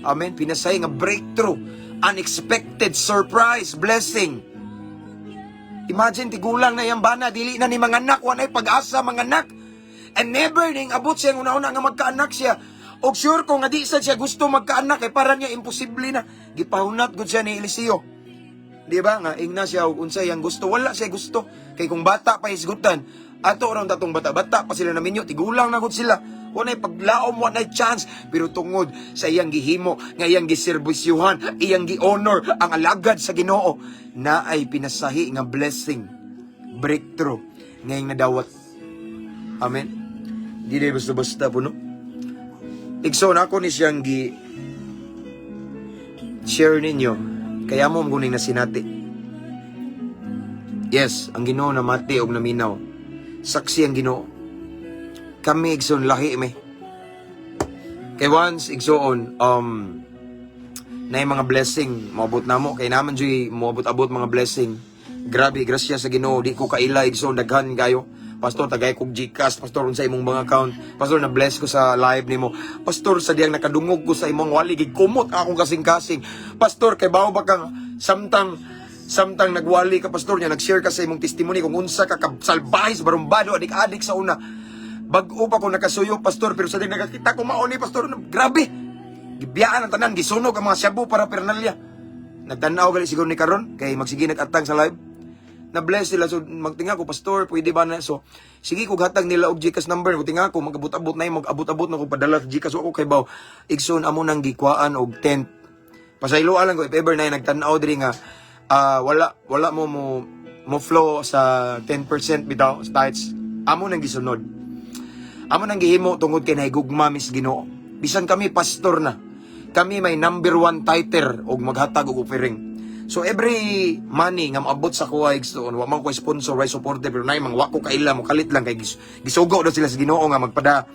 Amen. Pinasahi nga breakthrough. Unexpected surprise blessing. Imagine, tigulang na iyang bana, dili na ni mga anak, wa pag-asa mga anak. And never ning abot siya una-una nga magkaanak siya. Og sure ko nga di sad siya gusto magkaanak kay para niya imposible na. Gipahunat gud siya ni Eliseo. Di ba nga ingna siya og unsay ang gusto, wala siya gusto. Kay kung bata pa hisgutan, ato ra tatong bata-bata pa sila naminyo, tigulang na gud sila. Wa paglaom, wa chance, pero tungod sa iyang gihimo, nga iyang giserbisyuhan, iyang gi-honor ang alagad sa Ginoo, naay pinasahi nga blessing, breakthrough ngayong nadawat. Amen. Di day basta-basta po, no? Igsoon, ako ni siyang gi share ninyo. Kaya mo guning na sinati. Yes, ang Ginoo namati og naminaw. Saksi ang Ginoo. Kami, igsoon, lahi mi. Kay once, igsoon, na mga blessing moabot namo kay naman juy moabot-abot mga blessing. Grabe, grasya sa Ginoo, di ko kaila, igsoon, daghan kayo. "Pastor, tagay kog GCash. Pastor, unsa imong mga account? Pastor, na bless ko sa live nimo. Pastor, sa diyang nakadungog ko sa imong wali, gikumot akong kasing-kasing. Pastor, kay bawo ba kang samtang nagwali ka, pastor niya, nag-share ka sa imong testimony kung unsa ka salbahe sa barumbado, adik-adik sa una. Bag-o pa ko nakasuyo, pastor, pero sa diyang nakakita ko mao ni pastor, grabe. Gibiyaan ang tanan, gisunog ang mga shabu paraphernalia." Nagtanaw gali siguro ni karon kay magsige nag-atang sa live. Na-bless sila, so magtinga ko, "Pastor, pwede ba na?" So sige ko hatag nila og GCash number ko, tinga ko magabot-abot na, mag-abot-abot na ko padala sa GCash ako kay baw. Igsoon, amo nang gikuhaan og tent. Pasayloan lang ko if ever na nagtan-aw diri nga wala mo mo mo flow sa 10% bitaw sa tithes. Amo nang gisunod. Amo nang gihimo tungod kay nahigugma mis Ginoo. Bisan kami pastor na. Kami may number one tither og maghatag og offering. So every money nga maabot sa kuha, igsoon, wa man ko sponsor, way supporter, pero nay mang wa ko kaila mo kalit lang kay gisugo daw sila sa Ginoo nga magpada.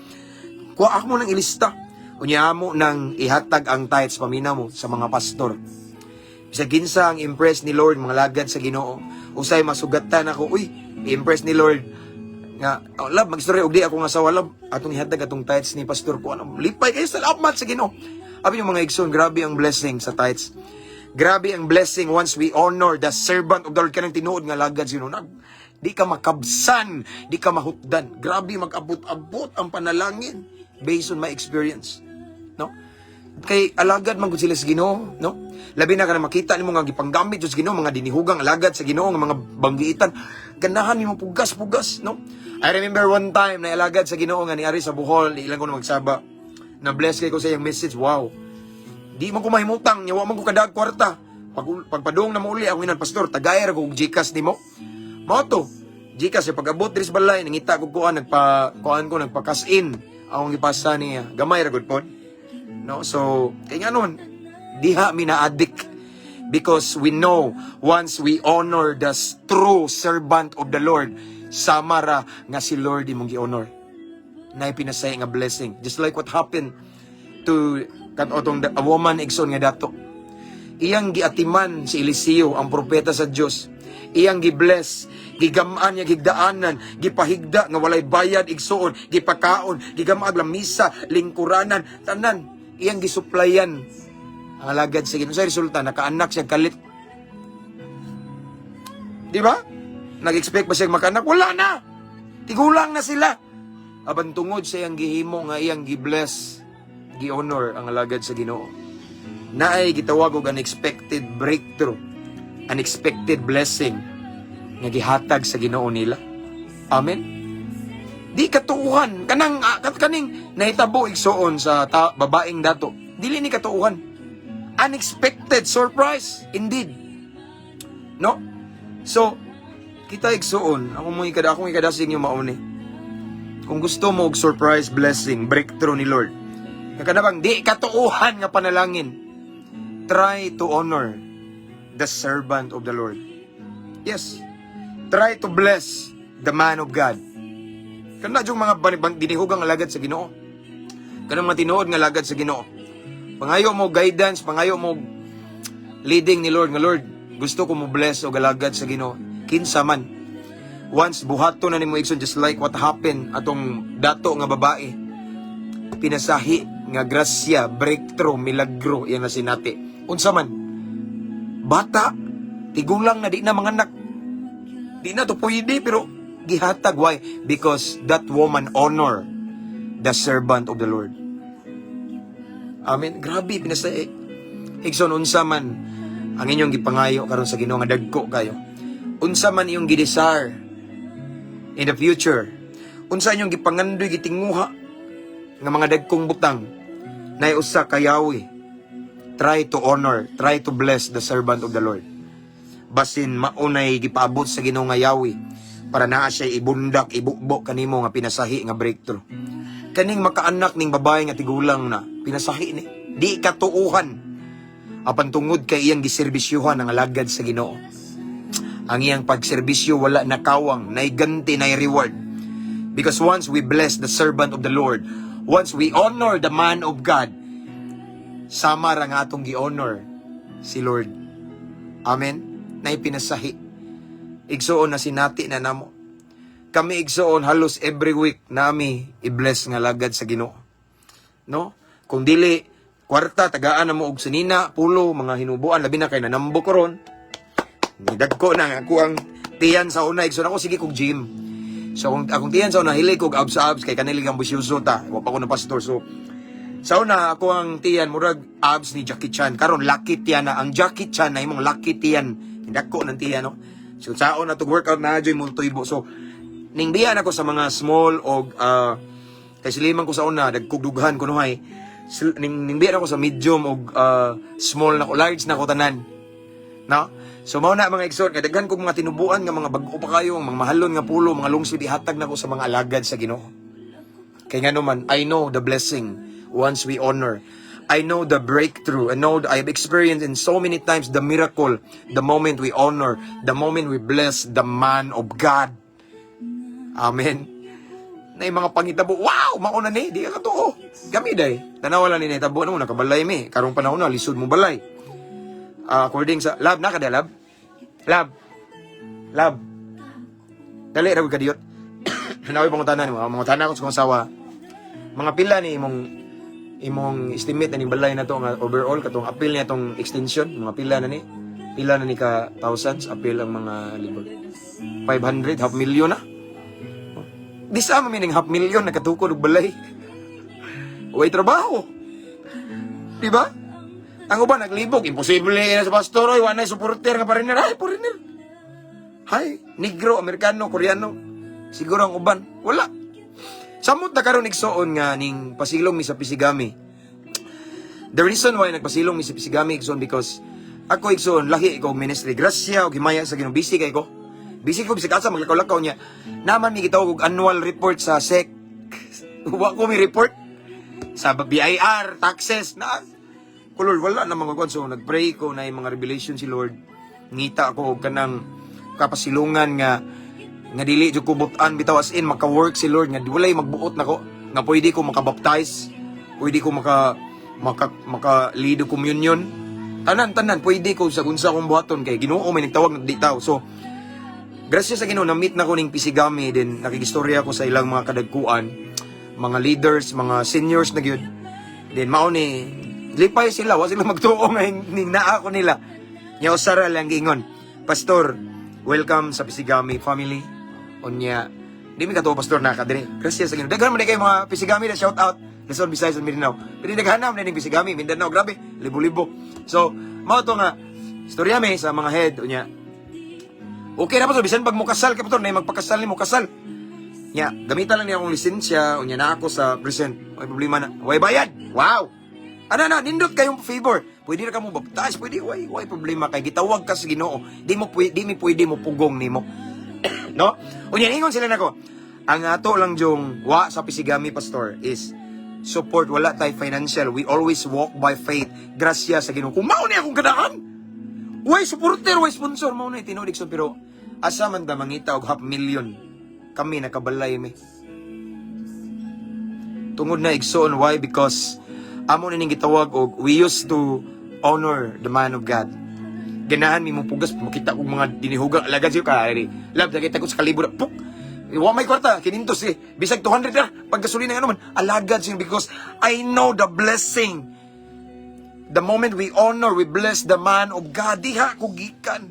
Kuha ako mo nang ilista. Unya amo nang ihatag ang tithes, paminaw mo, sa mga pastor. Bisag kinsa ang impress ni Lord, mga lagad sa Ginoo. Usay masugatan ako, uy, I-impress ni Lord nga, "Oh, love, magstorya og di ako nga asawa, love, atong ihatag atong tithes ni pastor ko." Ano, lipay kayo, salamat sa Ginoo. Abi yung mga igsoon, grabe ang blessing sa tithes. Grabe ang blessing once we honor the servant of the Lord, kanang tinuod nga alagad sa Ginoo. Di ka makabsan, di ka mahutdan. Grabe mag-abot-abot ang panalangin based on my experience. No? Kay alagad man gud sila sa Ginoo, no? Labi na ka na makita nimo nga gipanggamit sa Ginoo, mga dinihugang alagad sa Ginoo nga mga banggiitan. Ganahan nimo pugas-pugas, no? I remember one time na alagad sa Ginoo nga niari sa Bohol, ilang ko na magsaba. Na bless kay ko sa iyang message, wow. Di man ko mahimutang, nya wa man ko kadag kwarta. Pagpadung na mo uli ako inan, "Pastor, tagay ra ko og GCash nimo." Mao to. GCash, pag-abot diri sa balay, nangita ko kuan, nagpa kuan ko, nagpa-cash in. Akong gipasa niya. Gamay ra gud pod. No? So, kay nga nun, diha mi na-addict because we know once we honor the true servant of the Lord, sama ra nga si Lord imong gi-honor. Na pinasahi nga blessing. Just like what happened to katong a woman, igsoon, nga dato. Iyang giatiman si Eliseo, ang propeta sa Dios. Iyang gi-bless, gigamaan niya, gigdaanan, gipahigda nga walay bayad, igsuon, gipakaon, gigamaag lamisa, lingkuranan, tanan iyang gisuplayan ang alagad sa Ginoo. Sa resulta, nakaanak siya kalit. Di ba? Nag-expect ba siya makaanak? Wala na. Tigulang na sila. Apan tungod sa iyang gihimo nga iyang gi-bless, gi-honor ang alagad sa Ginoo, naay gitawag og unexpected breakthrough, unexpected blessing nga gihatag sa Ginoo nila. Amen. Di katuuhan kanang kaning nahitabo, igsuon, sa babaeng dato. Dili ni katuuhan. Unexpected surprise indeed. No? So kita, igsuon, ako mo ikada akong ikadasig yung mauni. Kung gusto mo og surprise blessing, breakthrough ni Lord, kakanabang di katuuhan nga panalangin, try to honor the servant of the Lord. Yes. Try to bless the man of God. Kana yung mga dinihugang alagad sa Ginoo. Kanang mga tinuod nga alagad sa Ginoo. Pangayo mo guidance, pangayo mo leading ni Lord nga, "Lord, gusto ko mo bless og alagad sa Ginoo." Kinsa man. Once buhato na nimo, igsoon, just like what happened atong dato nga babae. Pinasahi nga grasya, breakthrough, milagro yan na sinati. Unsa man? Bata, tigulang na, di na manganak. Di na to pwede, pero gihatag. Why? Because that woman honor the servant of the Lord. Amen. Grabe pinasahi. Igsoon, unsa man ang inyong gipangayo karon sa Ginoo nga dagko kayo. Unsa man iyong gi-desire in the future. Unsa inyong gipangandoy, gitinguha nga mga dagkong butang, na usa ka yawi. Try to honor, try to bless the servant of the Lord. Basin maunay gipaabot sa Ginoo nga yawi para naa siya ibundak, ibukbok kanimo nga pinasahi nga breakthrough. Kaning makaanak ning babae nga tigulang na, pinasahi ni. Di katuuhan. Apan tungod kay iyang giserbisyuhan ang alagad sa Ginoo. Ang iyang pagserbisyo wala nakawang, naiganti, nay reward. Because once we bless the servant of the Lord, once we honor the man of God, sama ra nga atong gi-honor si Lord. Amen. Nay pinasahi. Igsuon, na sinati na namo. Kami, igsuon, halos every week nami i-bless nga alagad sa Ginoo. No? Kung dili kwarta, tagaan na mo og sinina, pulo, mga hinubuan, labi na kay nanambo ko ron. Nidagko na nga ako ang tiyan sa una, igsuon, ako sige kog gym. So kung akong tiyan sa una, hilig kog abs abs kay kanilig ang busyoso ta. Wa pa ko na pastor, so sa una ako ang tiyan murag abs ni Jackie Chan. Karon lucky tiyan na ang Jackie Chan na imong lucky tiyan. Dako ng tiyan, no. So sa una to workout na joy multuibo. So ning biyan ako sa mga small og kay siliman ko sa una, dagkog dughan kunuhay. Ning biyan ako sa medium og small na ko, large na ko tanan. No? So mao na, mga igsoon, kay daghan kog mga tinubuan nga mga bag-o pa kayo, ang mga mahalon nga pulo, mga long sleeve, ihatag nako sa mga alagad sa Ginoo. Kay nga naman, I know the blessing once we honor. I know the breakthrough. I know I've experienced in so many times the miracle, the moment we honor, the moment we bless the man of God. Amen. Na yung mga pangitabo, wow, mauna ni, di ka katuo. Kami day, tanawa lang ni nahitabo na mo, nakabalay mi. Karong panahon na, lisod mo balay. Ah, according sa, lab, na kada lab? Lab? Lab? Dali ra gud kadiyot. Naoy pangutana nimo, mangutana ko sa kong asawa. Mga pila ni imong estimate na ning balay na to nga overall katong apil niya tong extension, mga pila na ni? Pila na ni ka thousands apil ang mga libog? 500, half million na. Di sa meaning half million nakatukod og balay. Way trabaho. Di ba? Ang uban naglibog, imposible na sa pastor, oy, wala na supporter nga foreigner. Ay, foreigner. Hay, Negro, Amerikano, Koreano. Siguro ang uban. Wala. Samot na karon, igsoon, nga ning pasilong mi sa Pisigami. The reason why nagpasilong mi sa Pisigami, igsoon, because ako, igsoon, lahi ko og ministry. Grasya og himaya sa Ginoo, busy kay ko. Busy ko bisag asa maglakaw-lakaw niya. Naman mi gitawag og annual report sa SEC. Wa ko mi report sa BIR, taxes na. Ko, "Lord, wala na mga kwan." So nagpray ko na yung mga revelation si Lord. Ngita ako og kanang kapasilungan nga dili jud ko butan bitaw, as in maka-work si Lord nga di walay magbuot nako, nga pwede ko maka-baptize, pwede ko maka lead og communion, tanan tanan pwede ko sa unsa akong buhaton kay Ginoo may nagtawag na ditaw. So grasya sa Ginoo, na-meet na ko ning Pisigami din, nakigistorya ko sa ilang mga kadagkuan, mga leaders, mga seniors na gyud. Then mao ni lipay sila, wa sila magtuo nga ning naa ko nila. Nya usara lang giingon, "Pastor, welcome sa Pisigami family." Unya, di mi katuo, pastor, na ka diri. Grasya sa Ginoo. Daghan man di kay mga Pisigami na, shout out. Luzon, Visayas, and Mindanao. Pero daghan na ning Pisigami, Mindanao, grabe, libo-libo. So, mao to nga istorya mi sa mga head unya. Okay na, pastor, bisan pag mukasal ka, pastor, na magpakasal ni mukasal. Nya, gamitan lang niya akong lisensya, unya na ako sa present. Way problema na. Way bayad. Wow. Ano na, nindot kayong favor. Pwede na ka mo baptize, pwede, way problema kay gitawag ka sa Ginoo. Di mi pwede mo pugong nimo. No? Unya ingon sila nako. Ang ato lang jung wa sa Pisigami, pastor, is support, wala tay financial. We always walk by faith. Grasya sa Ginoo. Kung mao ni akong kadaan. Way supporter, way sponsor, mao na tinuod, igsoon, pero asa man ta mangita og half million? Kami nakabalay mi. Tungod na, igsoon, why? Because amo ni ning gitawag og we used to honor the man of God. Ganahan mi mo pugas, makita kog mga dinihugang alagad siyo ka. Love, nakita ko sa kalibo na, puk! Wa may kwarta, kinintos eh. Bisag 200 na, pag gasolina nga naman, alagad siya because I know the blessing. The moment we honor, we bless the man of God, diha ko gikan.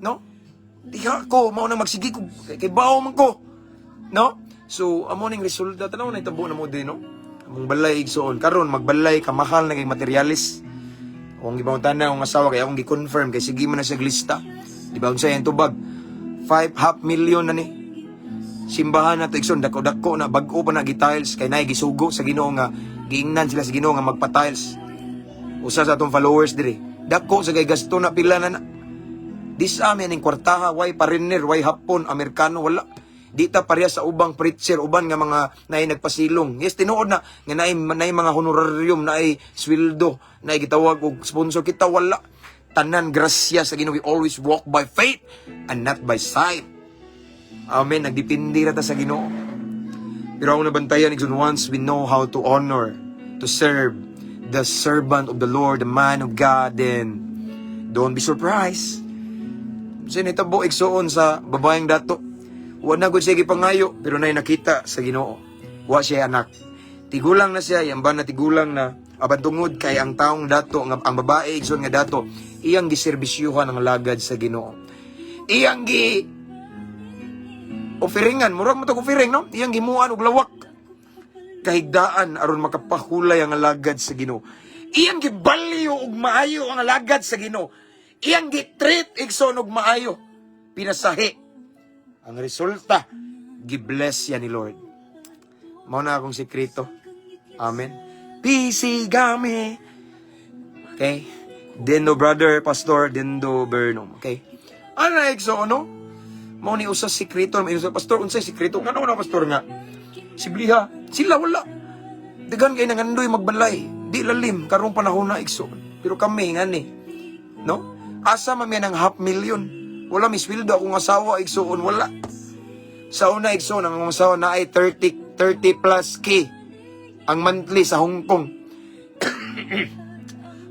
No? Diha ko, mao na magsigi ko, kay bawo man ko. No? So, amo ning resulta, tanaw na itabo na mo din, no? Among balay, igsoon. Karon magbalay, kamahal na kay materialis. Kung gipangutana akong asawa kay akong gi-confirm kay sige man na siya lista. Di ba unsa yang tubag? 5 half million na ni. Simbahan na to, igsoon, dako-dako na, bag-o pa na gi-tiles kay naay gisugo sa Ginoo nga giingnan sila sa Ginoo nga magpa-tiles. Usa sa atong followers diri. Dako sa kay gasto na, pila na na. Di sa amin ning kwartaha, way foreigner, way Hapon, Amerikano, wala. Di ta pareha sa ubang preacher, uban nga mga naay nagpasilong. Yes, tinuod na nga naay mga honorarium, naay sweldo, naay gitawag og sponsor, kita wala. Tanan grasya sa Ginoo. We always walk by faith and not by sight. Amen. Nagdepende ra ta sa Ginoo. Pero ang nabantayan, igsoon, once we know how to honor, to serve the servant of the Lord, the man of God, then don't be surprised. Kasi nitabo, igsoon, sa babaeng dato. Wa na gud siya gipangayo, pero nay nakita sa Ginoo. Wa siya anak. Tigulang na siya, yan ba na tigulang na, apan tungod kay ang taong dato, nga, ang babae, igsoon, nga dato, iyang giserbisyuhan ang lagad sa Ginoo. Iyang gi offeringan, murag mo to offering, no? Iyang gimuan og lawak. Kahigdaan aron makapahulay ang alagad sa Ginoo. Iyang gibalyo og maayo ang alagad sa Ginoo. Iyang gitreat, igsoon, og maayo. Pinasahi. Ang resulta, gibless siya ni Lord. Mao na akong sekreto. Amen. Pisigami. Okay? Dendo brother, Pastor Dendo Bernum. Okay? Ano na, igsoon, no? Mao ni usa sekreto, may usa pastor, unsay sekreto? Ngano na, pastor, nga? Sibliha, sila wala. Daghan kay nangandoy magbalay. Di lalim karong panahon na, igsoon. Pero kami ngani. No? Asa man mi ng half million? Wala mi sweldo akong asawa, igsoon, wala. Sa una, igsoon, ang akong asawa na ay 30 30 plus K ang monthly sa Hong Kong.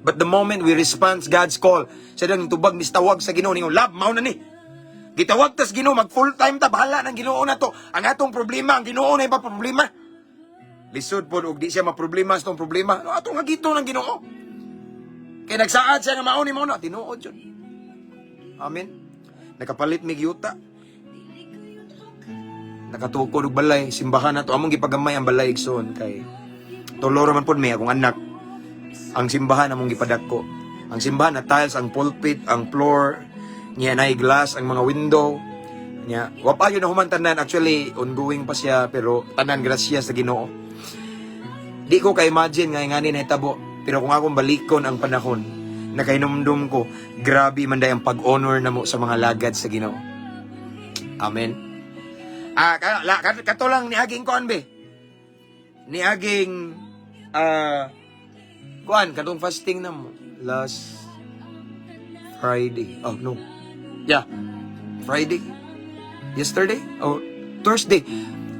But the moment we respond God's call, sa dang tubag mistawag sa Ginoo ningon, "Love, mao na ni." Gitawag tas Ginoo, mag full time ta, bahala ng Ginoo na to. Ang atong problema, ang Ginoo na iba problema. Lisod pod og di siya maproblema sa tong problema. No, atong hagito ng Ginoo. Kay nagsaad siya nga mao ni mao na tinuod jud. Amen. Nakapalit mig yuta. Nakatukod og balay, simbahan na to. Among gipagamay ang balay, igsoon, kay tulo ra man pod mi akong anak. Ang simbahan among gipadako. Ang simbahan na tiles, ang pulpit, ang floor, niya na glass ang mga window. Niya, wa pa yun na human tanan. Actually, ongoing pa siya, pero tanan, grasya sa Ginoo. Di ko ka-imagine nga ngani nahitabo, pero kung akong balikon ang panahon, nakahinumdum ko, grabe man day ang pag-honor namo sa mga lagad sa Ginoo. Amen. Ah, kato lang niaging kuan be. Niaging kuan katong fasting na mo last Friday. Oh no. Yeah. Friday. Yesterday? Oh, Thursday.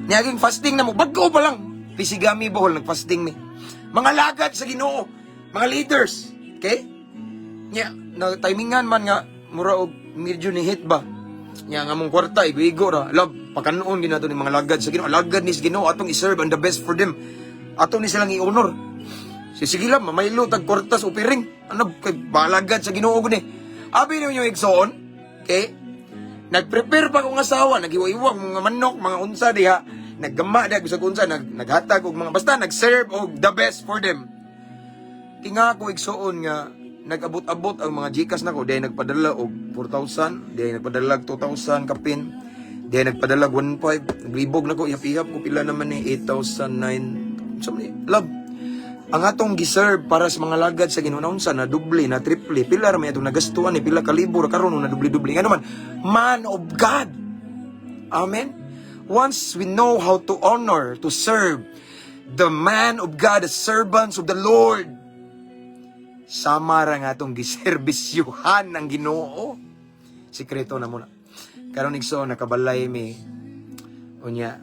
Niaging fasting na mo. Bago pa lang. Pisigami Bohol, nagfasting mi. Mga lagad sa Ginoo, mga leaders. Okay? Nya, na timingan man nga mura og medyo ni hit ba. Nya nga among kwarta igo-igo ra. Love, pakanon ginato ni mga lagad sa Ginoo. Lagad ni sa Ginoo atong i-serve and the best for them. Ato ni silang i-honor. Si sige lang, mamaylo tag kwarta sa upiring. Ano kay balagad sa Ginoo guni. Abi ninyo igsoon. Okay? Nagprepare pa kong asawa, naghiwa-hiwa mga manok, mga unsa diha. Naggama diha bisag unsa, naghatag og mga basta nag-serve og the best for them. Tinga ko igsoon nga nag-abot-abot ang mga GCash nako, dahil nagpadala og 4,000, dahil nagpadala og 2,000 kapin, dahil nagpadala og 1,500, naglibog na ko, ihap-ihap ko pila naman ni 8,009. So, love, ang atong giserve para sa mga lagad sa Ginoo unsa na doble na triple, pila ra may atong nagastuan ni pila kalibo ra karon na doble-doble, ngano man man of God. Amen. Once we know how to honor, to serve the man of God, the servants of the Lord, sama ra nga atong giserbisyuhan ang Ginoo. Sikreto na muna. Karon igsoon, nakabalay mi. Unya,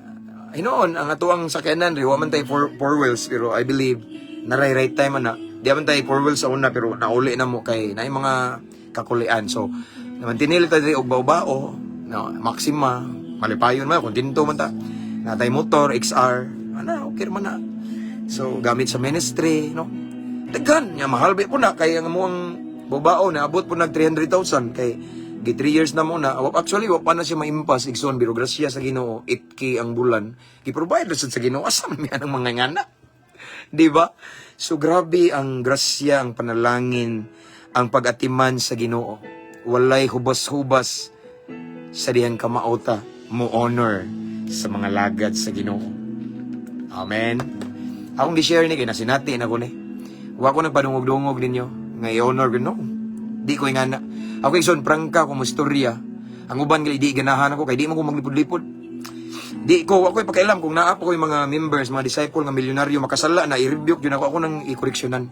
hinuon ang atuang sakyanan ri wa man tay four wheels, pero I believe naray right time man na. Di man tay four wheels sa una, pero nauli na mo kay naay mga kakulian. So, naman tinili ta diri og bao-bao, no, Maxima, malipayon man, kontento man ta. Natay motor, XR, ana, okay man na. So, gamit sa ministry, no? Daghan, nya mahal ba po na kay ang among bao na abot po nag 300,000 kay gi 3 years na mo na. Actually, wa pa na siya maimpas, igsoon, pero grasya sa Ginoo, 8K ang bulan gi-provide ra sad sa Ginoo. Asa man mi anang mga ngana, di ba? So grabe ang grasya, ang panalangin, ang pag-atiman sa Ginoo. Walay hubas-hubas sa dihang kamao ta mo honor sa mga lagad sa Ginoo. Amen. Akong gi-share ni kay nasinati na ko ni. Wa ko nagpadungog-dungog ninyo nga i-honor ko, no. Di ko ingana. Ako igsoon, prangka ko mo istorya. Ang uban gali di ganahan ako kay di mo ko maglipod-lipod. Di ko ako ipakailam kung naa pa ko yung mga members, mga disciple nga milyonaryo, makasala na, i-rebuke yun ako, ako nang i-correctionan.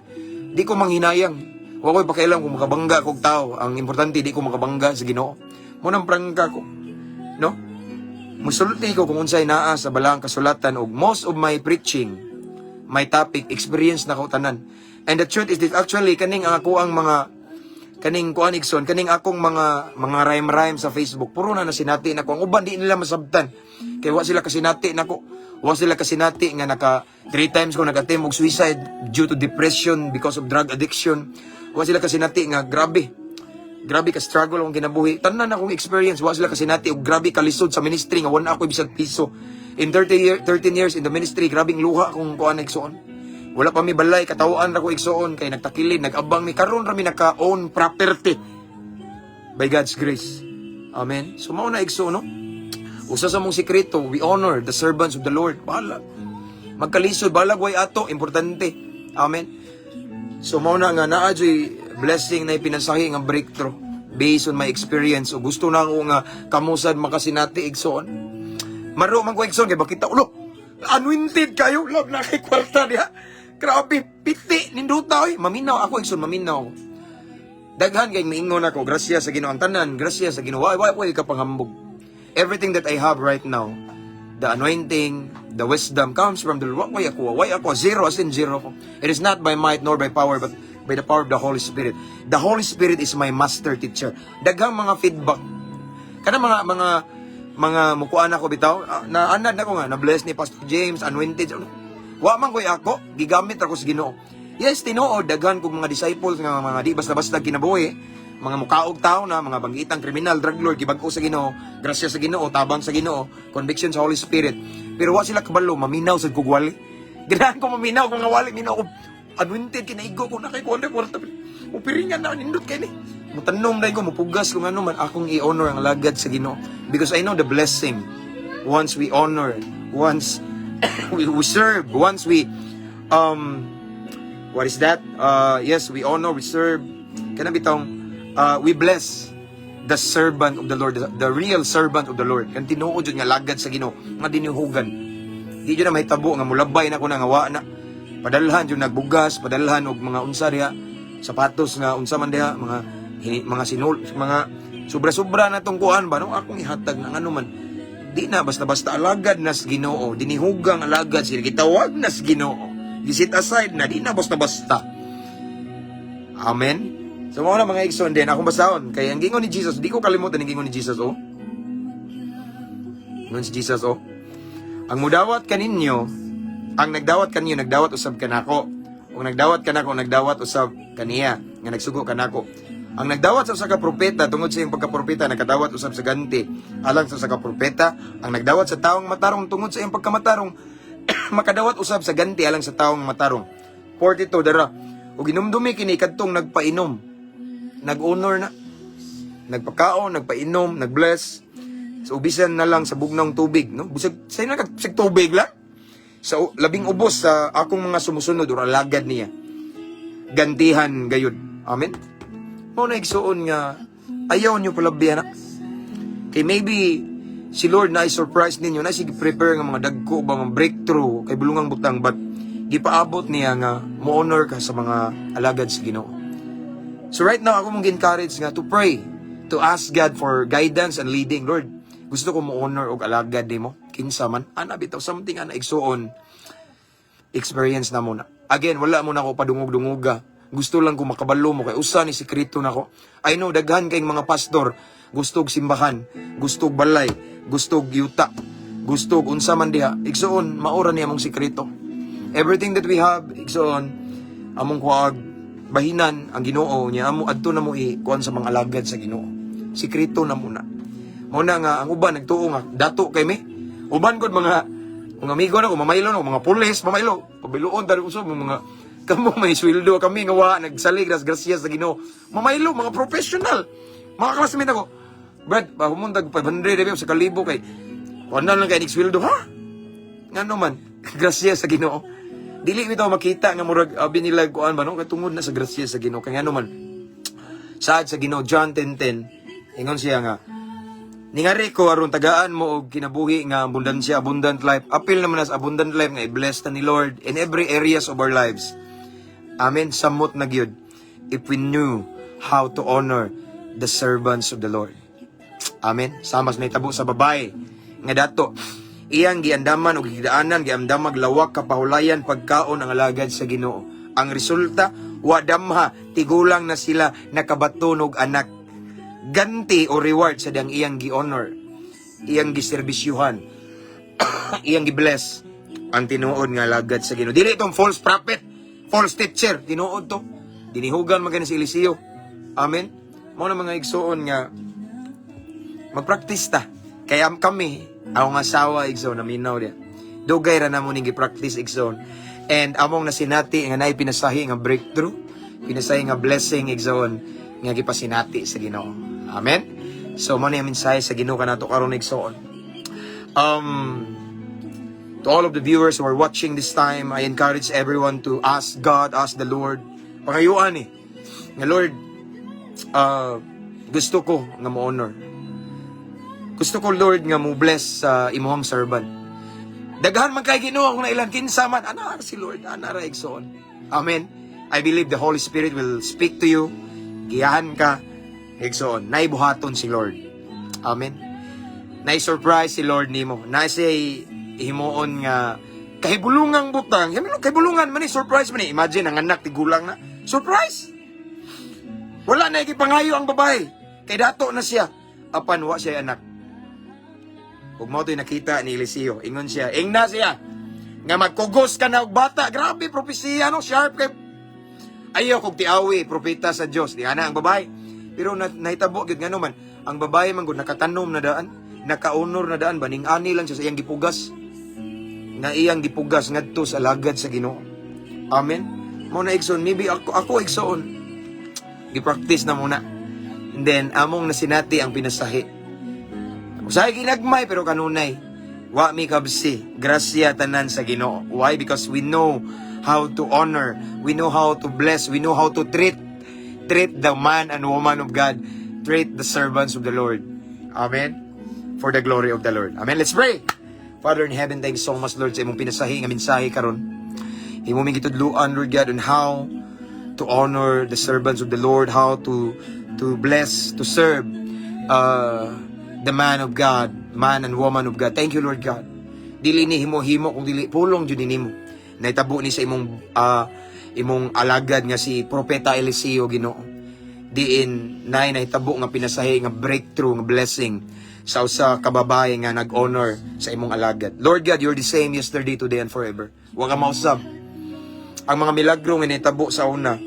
Di ko manghinayang. Wa ko ipakailam kung makabangga kog tao. Ang importante di ko makabangga sa Ginoo. Mo nang prangka ko. No? Musulti ko kung unsay naa sa balaang kasulatan og most of my preaching, my topic, experience na ko tanan. And the truth is this, actually kaning ang ako ang mga kaning kuan igsoon, kaning akong mga rhyme-rhyme sa Facebook, puro na nasinati nako. Ang uban di nila masabtan kay wa sila kasinati nako. Wa sila kasinati nga naka three times ko nag-attempt og suicide due to depression because of drug addiction. Wa sila kasinati nga grabe grabe ka struggle akong kinabuhi. Tanan akong experience, wa sila kasinati og grabe kalisod sa ministry nga wala ako bisag piso. In 30 year, 13 years in the ministry, grabing luha akong kuan, igsoon. Wala pa mi balay, katawaan ra ko, igsoon, kay nagtakilid, nag-abang mi. Karon ra mi naka-own property by God's grace. Amen. So mao na, igsoon, no? Usa sa mong sikreto, we honor the servants of the Lord. Bahala. Magkalisod, balag way ato, importante. Amen. So mao na nga naa juy blessing na ipinasahi nga breakthrough based on my experience. O gusto na ako nga kamusad makasinati, igsoon. Maro man ko, igsoon, kay bakita ulo. Anointed kayo, love na kay kwarta diha. Grabe, piti nindota oy. Maminaw ako, igsoon, maminaw ako. Daghan kay miingon ako, grasya sa Ginoo ang tanan, grasya sa Ginoo. Why why ka panghambog? Everything that I have right now, the anointing, the wisdom comes from the Lord. Why ako? Why ako? Zero, as in zero ko. It is not by might nor by power, but by the power of the Holy Spirit. The Holy Spirit is my master teacher. Daghang mga feedback. Kana mga mukuan ako bitaw, ah, na anad na ko nga na bless ni Pastor James, anointed. Wa man koy ako, gigamit ako sa Ginoo. Yes, tinuod daghan kog mga disciples nga mga di basta-basta kinabuhi, mga mukaog tao na, mga banggitang kriminal, drug lord, gibag-o sa Ginoo, grasya sa Ginoo, tabang sa Ginoo, conviction sa Holy Spirit. Pero wa sila kabalo, maminaw sa kugwali. Ganahan ko maminaw kung nga wali, minaw ko anointed, kinaigo ko na kay kuwan na kwarta. Upiringan na, nindot kay ni. Mutanom na ko, mupugas kung ano man, akong i-honor ang alagad sa Ginoo. Because I know the blessing once we honor, once we serve, once we, what is that? Yes, we honor, we serve. Kana bitong, we bless the servant of the Lord, the real servant of the Lord. Kan tinuod jud nga lagad sa Ginoo, nga dinuhugan. Di jud na mahitabo nga mulabay na ko na nga wa na. Padalhan jud nagbugas, padalhan og mga unsa diha, sapatos nga unsa man diha, mga mga sinul, mga sobra-sobra na tong kuan ba no, akong ihatag na ngano man. Di na basta-basta, alagad na sa Ginoo, dinihugang alagad sila, gitawag na sa Ginoo. Giset aside na, di na basta-basta. Amen. So mao na, mga igsoon, din akong basahon kay ang gingon ni Jesus, di ko kalimutan ang gingon ni Jesus oh. Ingon si Jesus oh. "Ang mudawat kaninyo, ang nagdawat kaninyo nagdawat usab kanako. Ug nagdawat kanako nagdawat usab kaniya nga nagsugo kanako. Ang nagdawat sa usa ka propeta tungod sa iyang pagkapropeta nakadawat usab sa ganti alang sa usa ka propeta. Ang nagdawat sa taong matarong tungod sa iyang pagkamatarong makadawat usab sa ganti alang sa taong matarong." 42 dara. "Ug hinumdumi kini kadtong nagpainom." Nag-honor na. Nagpakaon, nagpainom, nagbless. So bisan na lang sa bugnawng tubig, no? Busag say na kag tubig lang. Sa labing ubos sa akong mga sumusunod or alagad niya. Gantihan gayud. Amen. Mao na, igsuon, nga ayaw niyo palabihan na. Kay maybe si Lord na surprise ninyo na sige prepare nga mga dagko ba, mga breakthrough kay bulungang butang, but gipaabot niya nga mo honor ka sa mga alagad sa Ginoo. So right now, ako mong encourage nga to pray, to ask God for guidance and leading. "Lord, gusto ko mo honor og alagad nimo. Kinsa man." Ana bitaw, something ana, igsuon. Experience na mo na. Again, wala mo na ako padungog-dunguga. Gusto lang ko makabalo mo kay usa ni sekreto nako. I know daghan kayong mga pastor gusto og simbahan, gusto og balay, gusto og yuta, gusto og unsa man diha. Igsuon, maura niya among sekreto. Everything that we have, igsuon, among kuag bahinan ang Ginoo niya amo adto na mo i kuan sa mga alagad sa Ginoo. Sekreto na muna. Mao na nga ang uban nagtuo nga dato kay mi. Uban gud mga amigo na ko mamaylo no, mga pulis mamaylo. Pabiluon dali usab mga kamo may sweldo, kami nga wa nagsalig ras grasya sa Ginoo. Mamaylo mga professional. Mga classmate ako. "Brad, pahumundag 500 debe sa kalibo kay wala lang kay sweldo ha." Ngano man, grasya sa Ginoo. Dili bitaw makita nga murag abi nila kuan ba no, kay tungod na sa grasya sa Ginoo. Kay ngano man, saad sa Ginoo, John 10:10, ingon siya nga, "Ningari ko aron tagaan mo og kinabuhi nga abundansya," abundant life. Apil naman na sa abundant life nga i-bless ta ni Lord in every areas of our lives. Amen. Samot na gyud if we knew how to honor the servants of the Lord. Amen. Sama sa nahitabo sa babae nga dato. Iyang giandaman og gidaanan, giandamag lawak kapahulayan pagkaon ang alagad sa Ginoo. Ang resulta, wa damha, tigulang na sila, nakabaton og anak. Ganti o reward sa diyang iyang gi-honor, iyang giserbisyuhan, iyang gi-bless ang tinuod nga alagad sa Ginoo. Dili itong false prophet, false teacher, tinuod to. Dinihugan man gani si Eliseo. Amen. Mao na, mga igsuon, nga magpractice ta. Kaya kami, akong asawa, igsoon, naminaw diya. Dugay ra namo ning gi-practice, igsoon. And among nasinati nga naay pinasahi nga breakthrough, pinasahi nga blessing, igsoon, nga gipasinati sa Ginoo. Amen. So mo ni ang mensahe sa Ginoo kanato karon, igsoon. To all of the viewers who are watching this time, I encourage everyone to ask God, ask the Lord. Pangayuan eh. Nga, "Lord, gusto ko nga mo honor. Gusto ko, Lord, nga mo bless sa imuhang servant." Daghan man kay Ginoo kung nailan kinsa man ana si Lord, ana ra, igsoon. Amen. I believe the Holy Spirit will speak to you. Giyahan ka, igsoon. Naibuhaton si Lord. Amen. Nai-surprise si Lord nimo. Na siya himuon nga kahibulungang butang. Yamin kahibulungan man ni, surprise man ni. Imagine ang anak tigulang na. Surprise! Wala na ikipangayo ang babae. Kay dato na siya. Apan wa siya anak. Ug mao to'y nakita ni Eliseo. Ingon siya, ingna siya nga magkugos ka na og bata. Grabe propesiya, no, sharp kay ayaw kog tiawi propeta sa Dios. Di ana ang babae. Pero nahitabo gyud, ngano man ang babae man gud nakatanom na daan, naka-honor na daan, baning ani lang siya sa iyang gipugas. Nga iyang gipugas ngadto sa alagad sa Ginoo. Amen. Mao na, igsoon, maybe ako, igsoon, gi-practice na muna. And then among nasinati ang pinasahi. Usahay ginagmay, pero kanunay wa mi kabsi. Grasya tanan sa Ginoo. Why? Because we know how to honor, we know how to bless, we know how to treat the man and woman of God, treat the servants of the Lord. Amen. For the glory of the Lord. Amen. Let's pray. Father in heaven, thank you so much, Lord, sa imong pinasahi nga mensahe karon. Imo ming gitudluan, Lord God, on how to honor the servants of the Lord, how to bless, to serve the man of God, man and woman of God. Thank you, Lord God. Dili ni himo-himo kung dili pulong jud nimo. Nahitabo ni sa imong alagad nga si Propeta Eliseo, Ginoo. Diin nay nahitabo nga pinasahi nga breakthrough, nga blessing sa usa ka babae nga nag-honor sa imong alagad. Lord God, you're the same yesterday, today, and forever. Wa ka mausab. Ang mga milagro nga nahitabo sa una,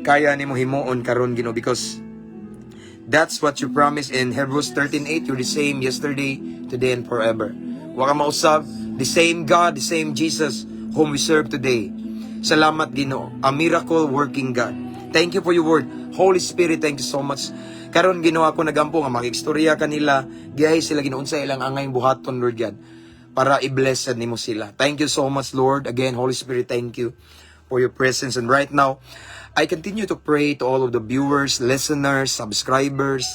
kaya nimo himuon karon, Ginoo, because that's what you promised in Hebrews 13:8. You're the same yesterday, today, and forever. Wa ka mausab, the same God, the same Jesus whom we serve today. Salamat, Ginoo, a miracle working God. Thank you for your word. Holy Spirit, thank you so much. Karon, Ginoo, ako nagampo nga makigstorya kanila, giyahi sila, Ginoo, unsa ilang angay buhaton, Lord God, para i-bless nimo sila. Thank you so much, Lord. Again, Holy Spirit, thank you for your presence. And right now, I continue to pray to all of the viewers, listeners, subscribers,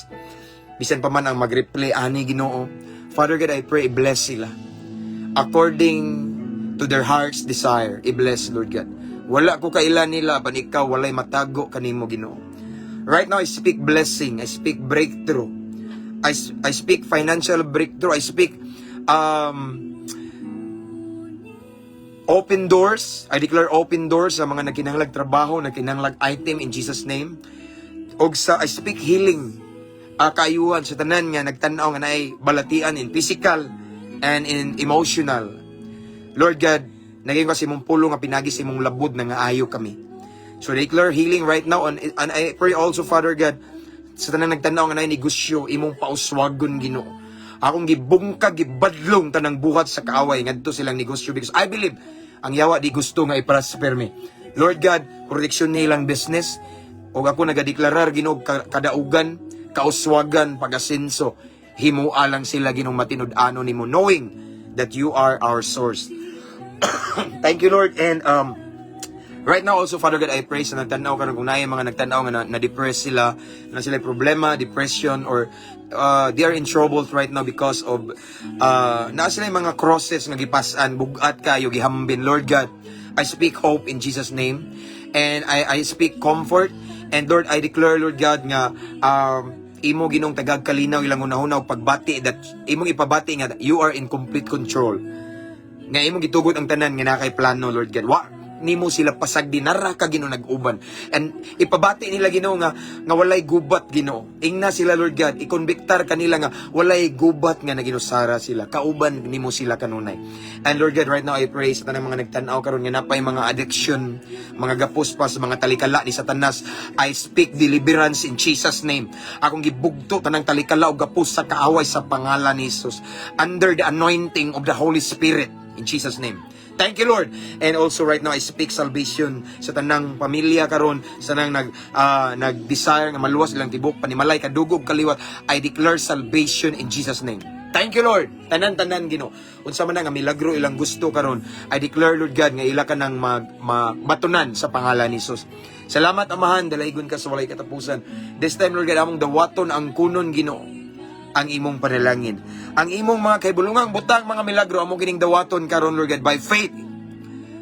bisan pa man ang mag-replay ani, Ginoo. Father God, I pray, i-bless sila according to their heart's desire. I-bless, Lord God. Wala ko kaila nila, apan ikaw walay matago kanimo, Ginoo. Right now, I speak blessing. I speak breakthrough. I speak financial breakthrough. I speak open doors. I declare open doors sa mga nagkinahanglag trabaho, nagkinahanglag item in Jesus' name. Og sa I speak healing. Kaayuhan sa tanan nga nagtan-aw nga naay balatian in physical and in emotional. Lord God, naging kasi imong pulong nga pinagi sa imong labod na nga ayo kami. So I declare healing right now and I pray also, Father God, sa tanan nagtan-aw nga naay negosyo, imong pauswagon, Ginoo. Akong gibungkag, gibadlong tanang buhat sa kaaway ngadto silang negosyo because I believe ang yawa di gusto nga i-prosper mi. Lord God, protection nilang business ug ako nagadeklarar, Ginoo, kadaugan, kauswagan, pag-asenso. Himua lang sila, Ginoo, matinud-ano nimo, knowing that you are our source. Thank you, Lord, and right now also, Father God, I pray sa nagtanaw karon, kung naay mga nagtanaw nga na-depress sila, na sila problema, depression, or they are in trouble right now because of naa sila mga crosses nga gipasan, bugat kayo, gihambin. Lord God, I speak hope in Jesus' name and I speak comfort, and Lord, I declare, Lord God, nga imo Ginoong tagag kalinaw ilang hunahuna ug pagbati that imong ipabati nga you are in complete control, nga imong gitugot ang tanan, nga nakay plano, Lord God. Wa nimo sila pasagdi, nara ka, Ginoo, nag-uban. And ipabati nila, Ginoo, nga walay gubat, Ginoo. Ingna sila, Lord God, ikonbiktar kanila nga walay gubat nga naginusara sila. Kauban nimo sila kanunay. And Lord God, right now I pray sa tanang mga nagtan-aw karon nga napay mga addiction, mga gapos pa sa mga talikala ni Satanas. I speak deliverance in Jesus' name. Akong gibugto tanang talikala o gapos sa kaaway sa pangalan ni Jesus. Under the anointing of the Holy Spirit in Jesus' name. Thank you, Lord. And also right now I speak salvation sa tanang pamilya karon, sa tanang nag-desire nga maluwas ilang tibok panimalay, kadugog, kaliwat. I declare salvation in Jesus' name. Thank you, Lord. Tanan-tanan, Ginoo. Unsa man na nga milagro ilang gusto karon, I declare, Lord God, nga ila ka nang matunan sa pangalan ni Jesus. Salamat, Amahan, dalaygon ka sa walay katapusan. This time, Lord God, among dawaton ang kunon, Ginoo, ang imong panalangin. Ang imong mga kahibulungang butang, mga milagro, among kining dawaton karon, Lord God, by faith.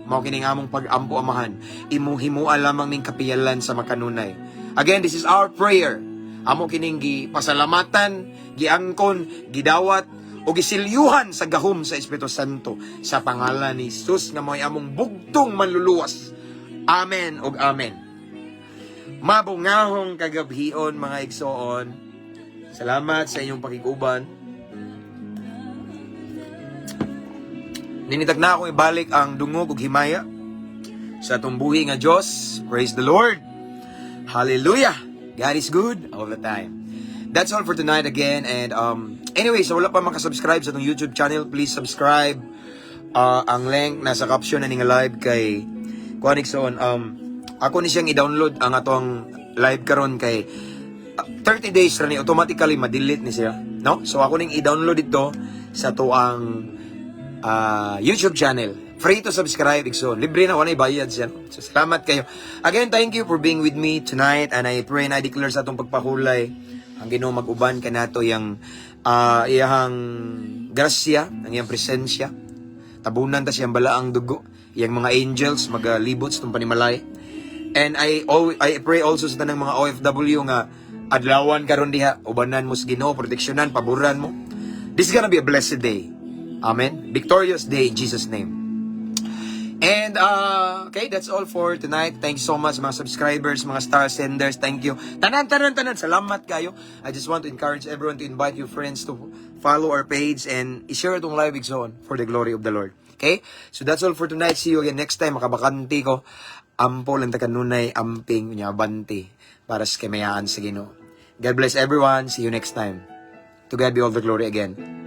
Mao kining among pag-ampo, Amahan. Imong himua lamang ning kapiyalan sa makanunay. Again, this is our prayer. Amo kining gipasalamatan, giangkon, gidawat, o gisilyuhan sa gahom sa Espiritu Santo sa pangalan ni Jesus nga mo'y among bugtong manluluwas. Amen ug amen. Mabungahong kagabhion, mga igsoon. Salamat sa inyong pakiguban. Ninitag na akong ibalik ang dungog ug himaya sa atong buhi nga Dios. Praise the Lord. Hallelujah. God is good all the time. That's all for tonight again. And anyway, so wala pa makasubscribe sa atong YouTube channel, please subscribe. Ang link nasa caption na ning live kay kuan, igsoon. Ako ni siyang i-download ang atong live karon kay 30 days ra ni, automatically ma-delete ni siya, no? So ako ning i-download dito sa atuang YouTube channel. Free to subscribe, igsoon. Libre na, wala bayad siya. So, salamat kayo. Again, thank you for being with me tonight and I pray and I declare sa atong pagpahulay ang Ginoo mag-uban kanato yang iyahang grasya, ang iyang presensya. Tabunan ta siyang balaang dugo. Iyang mga angels magalibot sa itong panimalay. And I pray also sa tanang mga OFW nga adlawan karon diha, ubanan mo sa Ginoo, proteksyonan, paboran mo. This is gonna be a blessed day. Amen. Victorious day in Jesus' name. And okay, that's all for tonight. Thanks so much, mga subscribers, mga star senders. Thank you. Tanan, tanan, tanan. Salamat kayo. I just want to encourage everyone to invite your friends to follow our page and i-share itong live, igsoon, for the glory of the Lord. Okay? So that's all for tonight. See you again next time. Makabakante ko. Ampo lang ta kanunay, amping unya abanti para sa kamayaan sa Ginoo. God bless everyone. See you next time. To God be all the glory again.